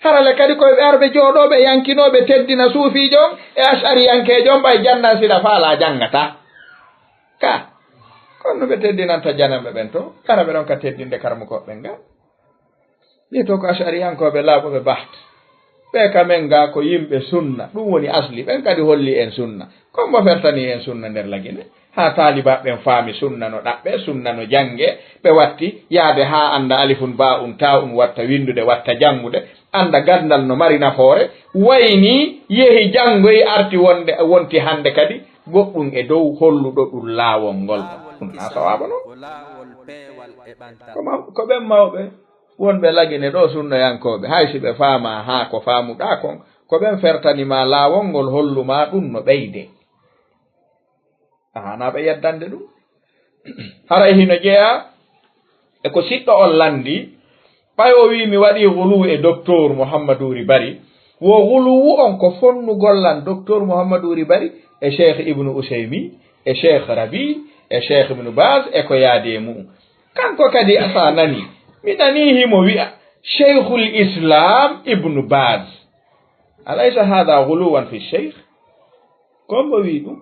Hara le kadi koye ɓe arɓe jooɗooɓe yankinooɓe teddina suufiijo on e ash'ariyankeejo on, ɓay jannan sila faalaa janngataa. Ka, kono no ɓe teddinanta jananɓe ɓen too, kara ɓe ɗon ka teddinde karamokooɓe ɓen gaa. Ɗi to ko ash'ariyankooɓe laaɓuɓe baht. Ɓe ka men gaa ko yimɓe sunna, ɗum woni asli, ɓen kadi holli en sunna. Ko mbo fertani en sunna nder Lagine? Haa taalibaaɓe ɓen faami sunna no ɗaɓɓe, sunna no jannge, ɓe watti yaade haa annda alifun, baa'un, taa'un, watta winndude, watta janngude, annda ganndal no mari nafoore, wayni yehi janngoyi arti wonde, wonti hannde kadi goɗɗum e dow holluɗo ɗum laawol ngol. Ɗum na sawaaba non. Ko ma-, ko ɓen mawɓe wonɓe Lagine ɗoo sunnoyankooɓe, hay si ɓe faamaa haa ko faamuɗaa kon, ko ɓen fertani ma laawol ngol, hollu ma ɗum no ɓeyde. A haanaa ɓe yeddande ɗum. Haray hino jeyaa e ko siɗɗo on lanndii, ɓay o wi'i mi waɗii guluwu e Doktor Muhammadu Wuri Bari, wo guluwu on ko fonnugol lan Doktor Muhammadu Wuri Bari e Cheikh Ibnu Usaymi, e Cheikh Rabi, e Cheikh Ibnu Baz, e ko yaadi e mu'un. Kanko kadi a sa nani, mi nanii himo wi'a, Cheikhul Islam Ibnu Baz. Alaysa hada guluwan fi Cheikh? Ko mbo wi'i ɗum?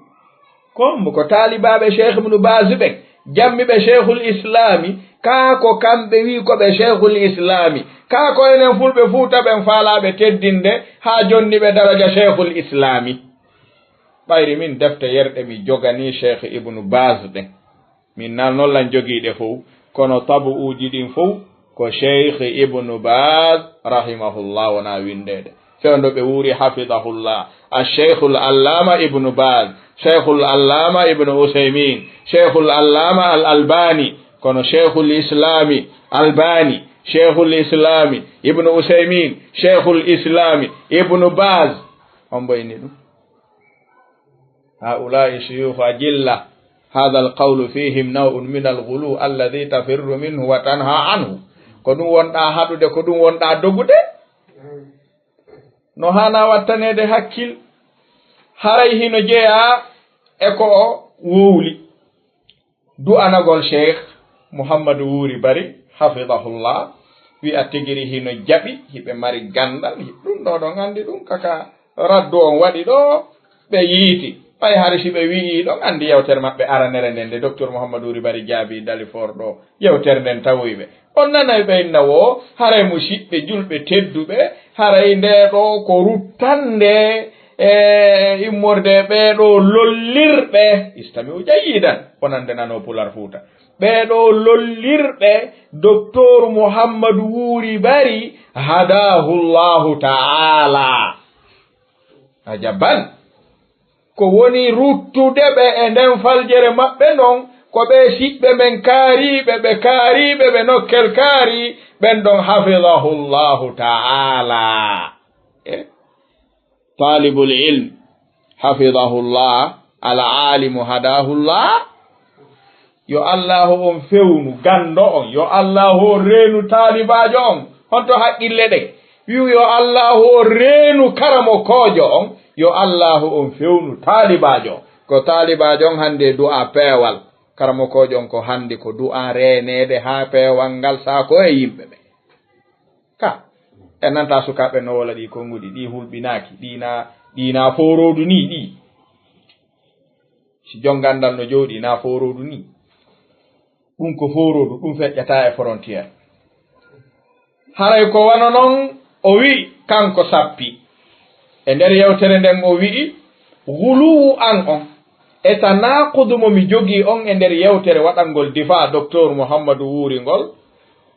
Ko mbo ko taalibaaɓe Cheikh Ibnu Baz ɓen, jammiiɓe Cheikhul Islami, kaa ko kamɓe wi'i ko ɓe Cheikhul Islami, kaa ko enen Fulɓe Fuuta ɓen faalaaɓe teddinde, haa jonni ɓe daraja Cheikhul Islami? Ɓayri min defte yerɗe mi joganii Cheikh Ibnu Baz ɗen. Min na non lan jogii ɗe fow, kono tabu'uuji ɗin fow ko Cheikh Ibnu Baz rahimahullah wona winndeede. Fewndo ɓe wuuri hafidahullah, Al-Cheikhul Allama Ibnu Baz, Cheikhul Allama Ibnu Usaymin, Cheikhul Allama Al-Albani, kono Cheikhul Islami Albani, Cheikhul Islami Ibnu Usaymin, Cheikhul Islami Ibnu Baz, on mbo inni ɗum? هؤلاء شيوخ أجلة، هذا القول فيهم نوع من الغلو الذي تفر منه وتنهى عنه. Ko ɗum wonɗaa haɗude, ko ɗum wonɗaa dogude. No haanaa wattaneede hakkil. Haray hino jeyaa e ko o wowli. Du'anagol Cheikh Muhammadu Wuuri Bari, hafidahullah, wi'a tigiri hino jaɓi, hiɓe mari ganndal, hi-, ɗum ɗoo ɗon anndi ɗum kaka raddu on waɗi ɗoo, ɓe yiiti. Ɓay hari si ɓe wi'ii ɗon, anndi yewtere maɓɓe aranere nden, nde Doktor Muhammadu Wuuri Bari jaabii Dalifor ɗoo, yewtere nden tawoyi ɓe. On nanay ɓe inna woo, haray musiɓɓe julɓe tedduɓe, haray ndee ɗoo ko ruttande e immorde ɓee ɗoo lollirɓe. Istami'u jayyidan, onon nde nanoo Pular Fuuta. Ɓee ɗoo lollirɓe Doktor Muhammadu Wuuri Bari, hadaahu Allahu ta'ala. Ajaban. Ko woni ruttude ɓe e nden faljere maɓɓe ndon, ko ɓee siɓɓe men kaariiɓe, ɓe kaariiɓe, ɓe nokkel kaari, ɓen ɗon hafidahullahu ta'ala. E? Talibul ilm, hafidahullah, al alimu hadahullah. Yo Allahu on fewnu ganndo on, yo Allahu on reenu taalibaajo on. Honto haqqille ɗen? Wi'u yo Allahu on reenu karamokoojo on, yo Allahu on fewnu taalibaajo on. Ko taalibaajo on hannde du'a peewal, karamokoojo on ko hannde ko du'a reeneede haa peewal ngal saako e yimɓe ɓe. Ka, en nanta sukaaɓe no wola ɗi konnguɗi, ɗi hulɓinaaki, ɗi na, ɗi na fooroodu ni ɗi. Si jonngandal no jooɗi na fooroodu ni. Ɗum ko fooroodu, ɗum feƴƴataa e frontière. Haray ko wano non o wi'i, kanko Sappi. E nder yewtere nden o wi'i, guluwu an on, e tanaaqudu mo mi jogii on e nder yewtere waɗangol difaa Doktor Muhammadu Wuuri ngol,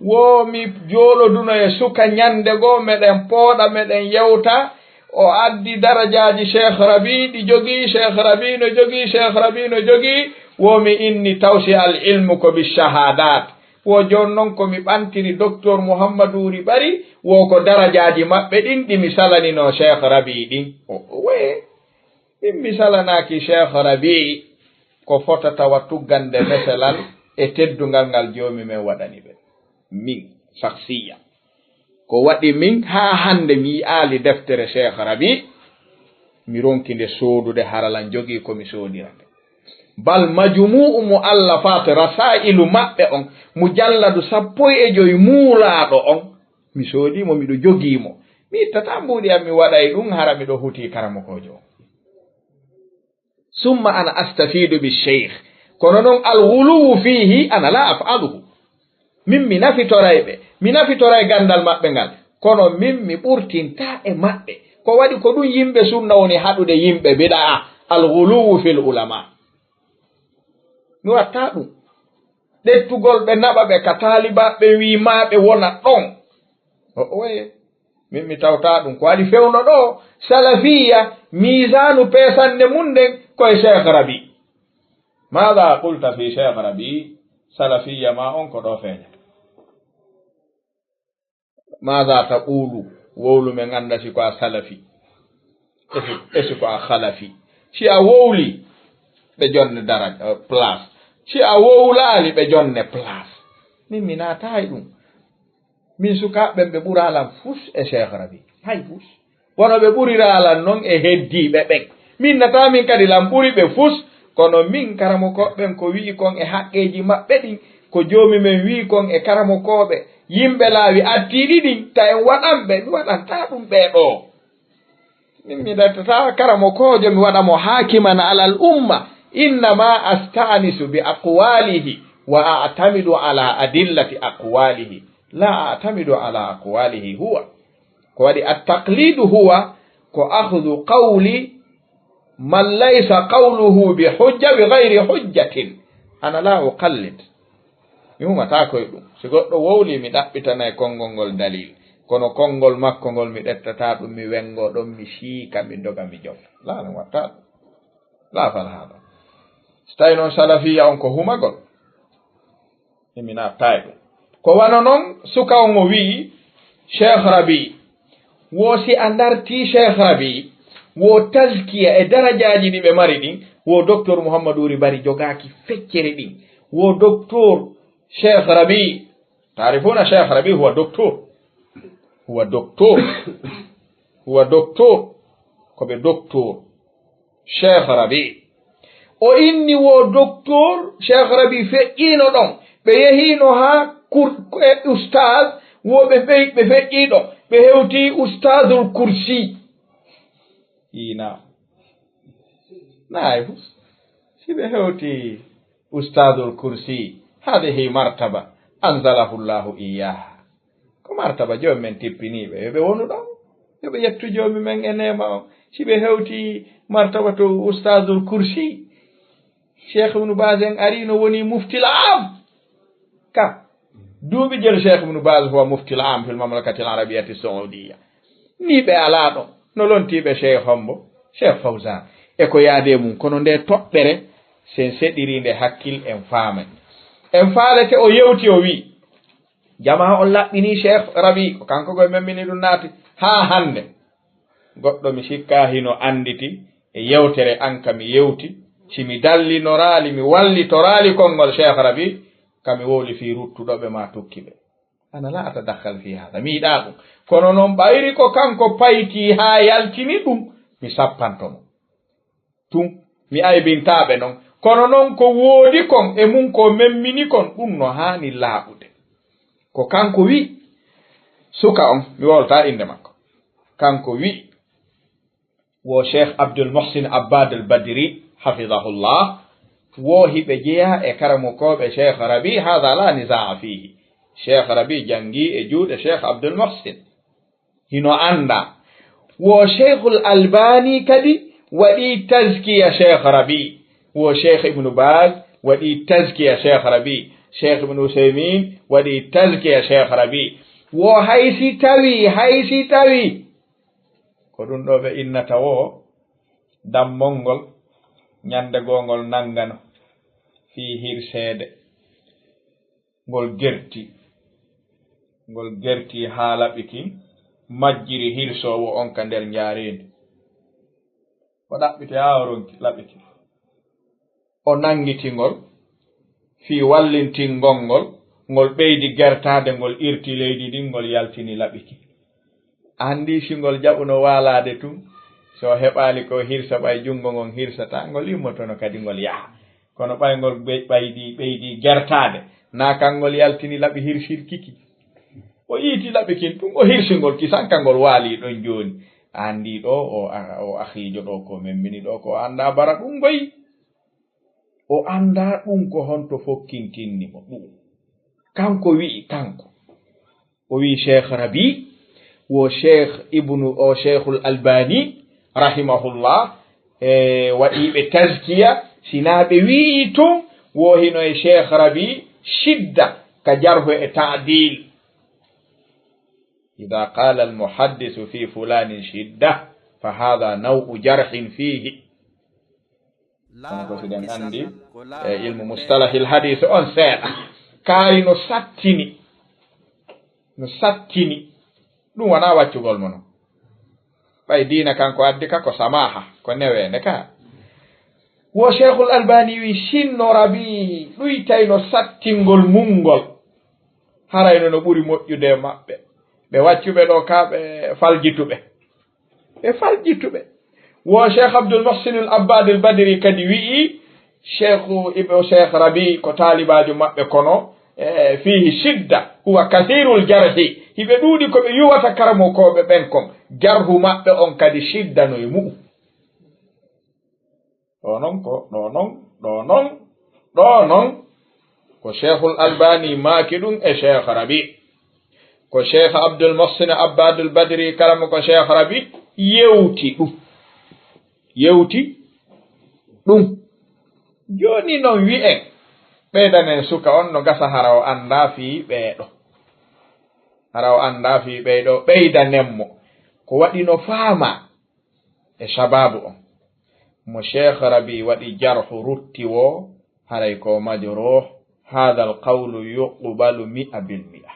wo mi jooloduno e suka ñannde goo, meɗen pooɗa, meɗen yewta, o addi darajaaji Cheikh Rabi ɗi jogii, Cheikh Rabi no jogii, Cheikh Rabi no jogii, wo mi inni tawsi al ilmu ko bi shahadat. Wo jooni non ko mi ɓantiri Doktor Muhammadu Wuuri Bari, wo ko darajaaji maɓɓe ɗin ɗi mi salaninoo Cheikh Rabi ɗin. O, o, wee, min mi salanaaki Cheikh Rabi ko fota tawa tuggande meselal e teddungal ngal Joomi men waɗani ɓe. Min, shakhsiyya. Ko waɗi min haa hannde mi yi'aali deftere Cheikh Rabi, mi ronki nde soodude hara lan jogii ko mi soodira nde. Bal majmu'u mu'allafat rasaa'ilu maɓɓe on, mujalladu sappo e jowi muulaaɗo on, mi soodii mo, miɗo jogii mo. Mi ittataa mbuuɗi am mi waɗa e ɗum hara miɗo hutii karamokoojo on. Summa ana astafidu bi sheikh. Kono non al ghuluwu fihi ana la af'aluhu. Min mi nafitoray ɓe, mi nafitoray ganndal maɓɓe ngal. Kono min mi ɓurtintaa e maɓɓe. Ko waɗi ko ɗum yimɓe sunna woni haɗude yimɓe bida'a, al ghuluwu fil ulama. Mi watta ɗum. Ɗettugol ɓe naɓa ɓe ka taalibaaɓe ɓe wii maa ɓe wona ɗon. O, oye, min mi tawta ɗum. Ko waɗi fewndo ɗo, salafiya, miisaanu peesannde mum nden, koye Cheikh Rabi. Maada qulta fi Cheikh Rabi? Salafiya ma on ko ɗo feeñata. Maada taqulu? Wowlu men annda si ko a salafi. E si, e si ko a khalafi. Si a wowli, ɓe jonne daraja, eh, place. Si a wowlaali, ɓe jonne place. Min mi naata hay ɗum. Min sukaaɓe ɓen ɓe ɓuraa lan fus e Cheikh Rabi. Hay fus. Kono ɓe ɓurira lan non e heddiiɓe ɓen. Min nata min kadi lan ɓuri ɓe fus. Kono min karamokooɓe ɓen ko wi'i kon e haqqeeji maɓɓe ɗin, ko joomi men wi'i kon e karamokooɓe, yimɓe laawi attiiɗi ɗin, ta en waɗan ɓe, mi waɗanta ɗum ɓee ɗoo. Min mi ɗattata karamokoojo, mi waɗa mo haakiman alal umma. Innama astanisu bi aqwalihi wa a'tamidu ala adillati aqwalihi. La a'tamidu ala aqwalihi huwa. Ko waɗi at-taqlidu huwa ko akhdu qawli man laysa qawluhu bi hujja bi ghayri hujjatin. Ana la uqallid. Mi humataako e ɗum. Si goɗɗo wowli, mi ɗaɓɓitanay konngol ngol dalil. Kono konngol makko ngol, mi ɗettata ɗum, mi wengoo ɗon, mi siika, mi doga, mi jofta. Laa, mi watta ɗum. Laa fal haala. Si tawi noon salafiya on ko humagol, e mi natta e ɗum. Ko wano noon suka on o wi'i, Cheikh Rabi, wo si a dartii Cheikh Rabi, wo tazkiya e darajaaji ɗi ɓe mari ɗin, wo Docteur Mouhamadou Ry Bari jogaaki feccere ɗin, wo Docteur Cheikh Rabi, taarifuna Cheikh Rabi huwa docteur, huwa docteur, huwa docteur, ko ɓe docteur. Cheikh Rabi. O inni wo docteur, Cheikh Rabi feƴƴiino ɗon. Ɓe yehiino haa kur-, e ustaz, wo ɓe fe-, ɓe feƴƴii ɗon. Ɓe hewti Ustazul Kursi. Ina. Naay fus. Si ɓe hewti Ustazul Kursi, hadihi martaba anzalahu Allahu iyaha. Ko martaba joomi men tippiniiɓe, yo ɓe wonu ɗon, yo ɓe yettu joomi men e neema on. Si ɓe hewti martaba to Ustazul Kursi, Cheikh Ibnu Baz en arino woni muftil am. Ka duuɓi jelu Cheikh Ibnu Baz huwa muftil am fil mamlakatil arabiyati saudiya. Ni ɓe alaa ɗon, no lontiiɓe Cheikh Hombo, Cheikh Fawzan, e ko yaade mum, kono nde toɓɓere, sen seɗiri nde hakkil en faamay. En faalete o yewti o wi, Jamaa on laɓɓinii Cheikh Rabi, ko kanko koye men mini ɗum naati haa hannde. Goɗɗo mi sikkaa hino annditi e yewtere an ka mi yewti, si mi dallinoraali, mi wallitoraali konngol Cheikh Rabi, ka mi wowli fii ruttuɗo ɓe maa tukki ɓe. Ana laa atadakhal fii haada, mi yiɗaa ɗum. Kono noon ɓayri ko kanko payti haa yaltini ɗum, mi sappanto mo. Tun, mi aybintaa ɓe non. Kono non ko woodi kon e mun ko memmini kon, ɗun no haani laaɓude. Ko kanko wi, suka on, mi wowlataa innde makko. Kanko wi, wo Cheikh Abdul Muhsin Abbad al Badri, hafidahullah, wo hiɓe jeyaa e karamokooɓe Cheikh Rabi, haada la nizaa fiihi. Cheikh Rabi janngii e juuɗe Cheikh Abdul Muhsin. Hino anndaa. Wo Cheikhul Albani kadi waɗii tazkiya Cheikh Rabi. Wo Cheikh Ibnu Baz waɗii tazkiya Cheikh Rabi. Cheikh Ibnu Usaymin waɗii tazkiya Cheikh Rabi. Wo hay si tawii, hay si tawii. Ko ɗum ɗo ɓe innata wo dammol ngol ñande goo ngol nanngano fii hirseede. Ngol gerti, ngol gerti haa laɓi kin, majjiri hirsoowo on ka nder njaareendi. O ɗaɓɓiti haa o ronki laɓi kin. O nanngiti ngol fii wallintingol ngol, ngol ɓeydi gertaade, ngol irti leydi ndin, ngol yaltini laɓi kin. Anndi si ngol jaɓuno waalaade tun, so heɓaali ko hirsa, ɓay junngo ngon hirsataa, ngol immotono kadi ngol yaha. Kono ɓay ngol ɓe-, ɓaydi, ɓeydi gertaade, naa kan ngol yaltini laɓi hirsirki ki. O iiti laɓi kin tun, o hirsi ngol kisan ka ngol waali ɗon jooni. Anndi ɗo o, a-, o akhiijo ɗo ko memmini ɗo ko o anndaa bara ɗum ngoy. O anndaa ɗum ko honto fokkintinni mo ɗum. Kanko wi'i, kanko. O wi'i Cheikh Rabi, wo Cheikh Ibnu, o Cheikhul Albani, rahimahullah, e waɗiiɓe tazkiya, sinaa ɓe wi'i tun, Wo hino e Cheikh Rabi shidda ka jarhu e ta'dil. إذا قال المحدث في فلان شدة فهذا نوع جرح فيه. Kono ko siɗen anndi e ilmu mustalahil hadis on seeɗa. Kaari no sattini, no sattini. Ɗum wonaa waccugol mo non. Ɓay diina kanko addi ka ko samaha, ko neweende ka. Wo Cheikhul Albani wi, sinno Rabi ɗuytayno sattingol mum ngol, harayno no ɓuri moƴƴude e maɓɓe. Ɓe waccuɓe ɗo ka ɓe faljituɓe. Ɓe faljituɓe. Wo Cheikh Abdul Muhsin al Abbad al Badri kadi wi'i, Cheikh Ibn Cheikh Rabi ko taalibaajo maɓɓe kono, e, fihi shidda, huwa kathirul jarhi. Hiɓe ɗuuɗi ko ɓe yuwata karamokooɓe ɓen kon. Jarhu maɓɓe on kadi shidda no e mu'u. Ɗo non ko, ɗo non, ɗo non, ɗo non. Ko Cheikhul Albani maaki ɗum e Cheikh Rabi. Ko Cheikh Abdul Muhsin Abbadul Badri kala mo ko Cheikh Rabi yewti ɗum. Yewti ɗum. Jooni non wi'en, ɓeydanen suka on no gasa hara o anndaa fii ɓeeɗo. Hara o anndaa fii ɓeyɗo, ɓeydanen mo. Ko waɗi no faamaa e shababu on. Mo Cheikh Rabi waɗi jarhu rutti wo, haray ko majruh, hadha al qawlu yuqbalu mi'a bil mi'a.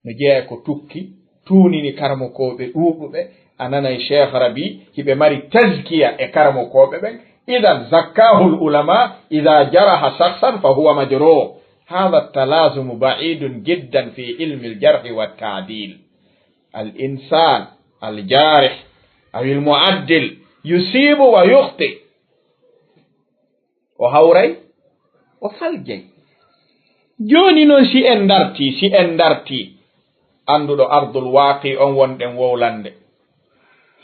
No jeeya ko tukki, tuunini karamokooɓe ɗuuɗuɓe, a nanay Cheikh Rabi, hiɓe mari tazkiya e karamokooɓe ɓen. Idan zakkahul ulama, idha jaraha shakhsan fa huwa majruh. Hadha talazumu ba'idun jiddan fi ilmi al jarhi wa ta'dil. Al insan al jarih aw al mu'addil yusibu wa yukhti. O hawray, o faljay. Jooni non, si en dartii, si en dartii, annduɗo Ardul Waaqi on wonɗen wowlande,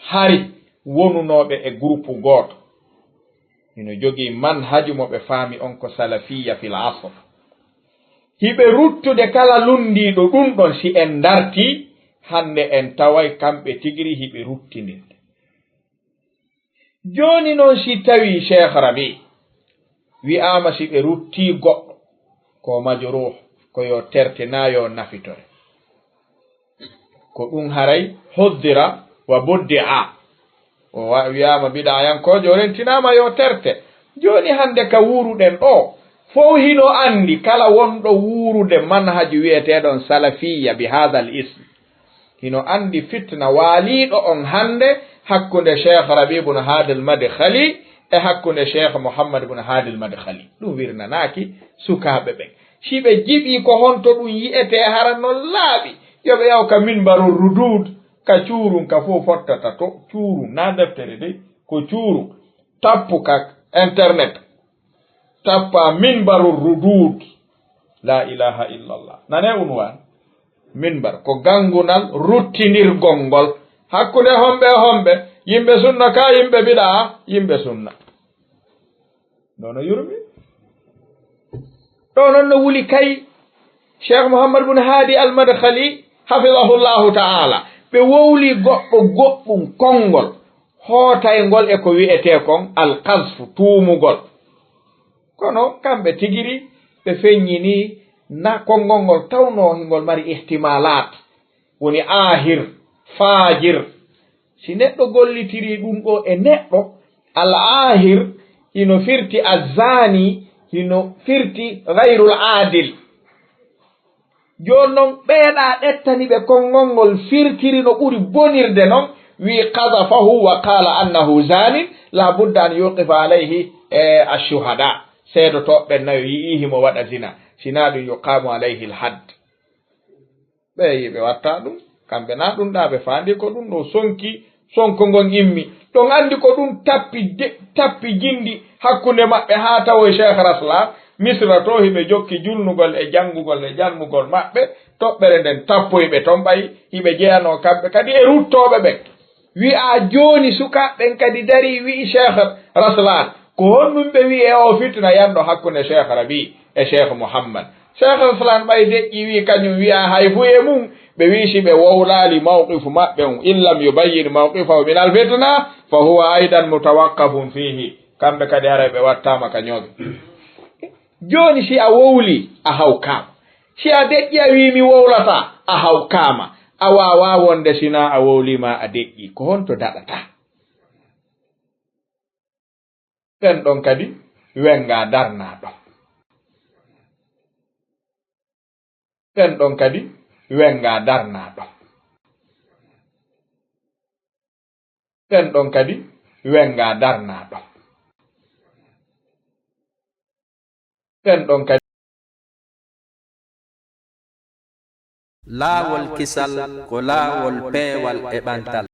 hari wonunooɓe e groupe gooto, hino jogii manhaju mo ɓe faami on ko salafiyya fil asr. Hiɓe ruttude kala lunndiiɗo ɗum ɗon, si en dartii, hannde en taway kamɓe tigiri hiɓe ruttindirde. Jooni non, si tawii Cheikh Rabi wi'aama si ɓe ruttii goɗɗo, ko majruh, ko yo terte naa yo nafitore. Ko ɗum haray huddira wa buddi'a. O wa-, wi'aama bid'ayankoojo, o rentinaama yo terte. Jooni hannde ka wuuruɗen ɗo, fow hino anndi kala wonɗo wuurude manhaju wi'eteeɗon salafiyya bi hadha al ism. Hino anndi fitna waaliiɗo on hannde hakkunde Cheikh Rabi ibn Hadi al Madkhali e hakkunde Cheikh Muhammad ibn Hadi al Madkhali. Ɗum wirnanaaki sukaaɓe ɓen. Si ɓe jiɓii ko honto ɗum yi'etee hara no laaɓi, yo ɓe yaw ka minbarul rudud, ka cuurun ka fow fottata to, cuurun, na deftere de, ko cuurun. Tappu ka internet. Tappa minbarul rudud. La ilaha illallah. Nane unwan. Minbar ko gangunal ruttinirgol ngol. Hakkunde homɓe e homɓe? Yimɓe sunna ka yimɓe bid'a? Yimɓe sunna. Nono yurmi. Ɗo non no wuli kay Cheikh Mouhammad bun Hadi Al Madkhali, hafidahullahu ta'ala. Ɓe wowli goɗɗo goɗɗum konngol, hootayngol e ko wi'etee kon al qazfu, tuumugol. Kono kamɓe tigiri ɓe feññini na konngol ngol tawnoo hingol mari ihtimalat, woni aahir, faajir. Si neɗɗo gollitirii ɗum ɗo e neɗɗo, al aahir hino firti azzaani, hino firti gayrul aadil. Jooni non, ɓeeɗa ɗettani ɓe konngol ngol firtiri no ɓuri bonirde non, wi qadafahu wa qala annahu zanin, la budda an yuqifa alayhi, e, ashuhada. Seedotooɓe ɓen nayo yi'ii himo waɗa zina, sinaa ɗum yuqamu alayhi alhadd. Ɓe yi'i ɓe watta ɗum, kamɓe na ɗum ɗa ɓe faandi ko ɗum ɗo sonki, sonko ngon immi. Ɗon anndi ko ɗum tappi de-, tappi jindi hakkunde maɓɓe haa tawoy Cheikh Raslan, Misra to hiɓe jokki julnugol e janngugol e janngugol maɓɓe, toɓɓere nden tappoy ɓe ton ɓay, hiɓe jeyanoo kamɓe kadi e ruttooɓe ɓen. Wi'a jooni sukaaɓe ɓen kadi darii wi'i Cheikh Raslan, ko honɗum ɓe wi'i e oo fitina yanɗo hakkunde Cheikh Rabi e Cheikh Mouhammad? Cheikh Raslan ɓay deƴƴi wi'i kañum wi'a hay fuu e mum, ɓe wi'i si ɓe wowlaali mawqifu maɓɓe on, in lam yubayyin mawqifahu min al fitna, fa huwa aidan mutawaqqafun fihi. Kamɓe kadi haray ɓe wattaama ka ñooge. Jooni si a wowlii, a hawkaama. Si a deƴƴi a wi'i mi wowlataa, a hawkaama. A waawaa wonde si naa a wowlii maa a deƴƴii. Ko honto daɗataa? Ɓen ɗon kadi wenngaa darnaa ɗon. Ɓen ɗon kadi wenngaa darnaa ɗon. Ɓen ɗon kadi wenngaa darnaa ɗon. Ɓen ɗon kadi. Laawol kisal ko laawol peewal e ɓantal.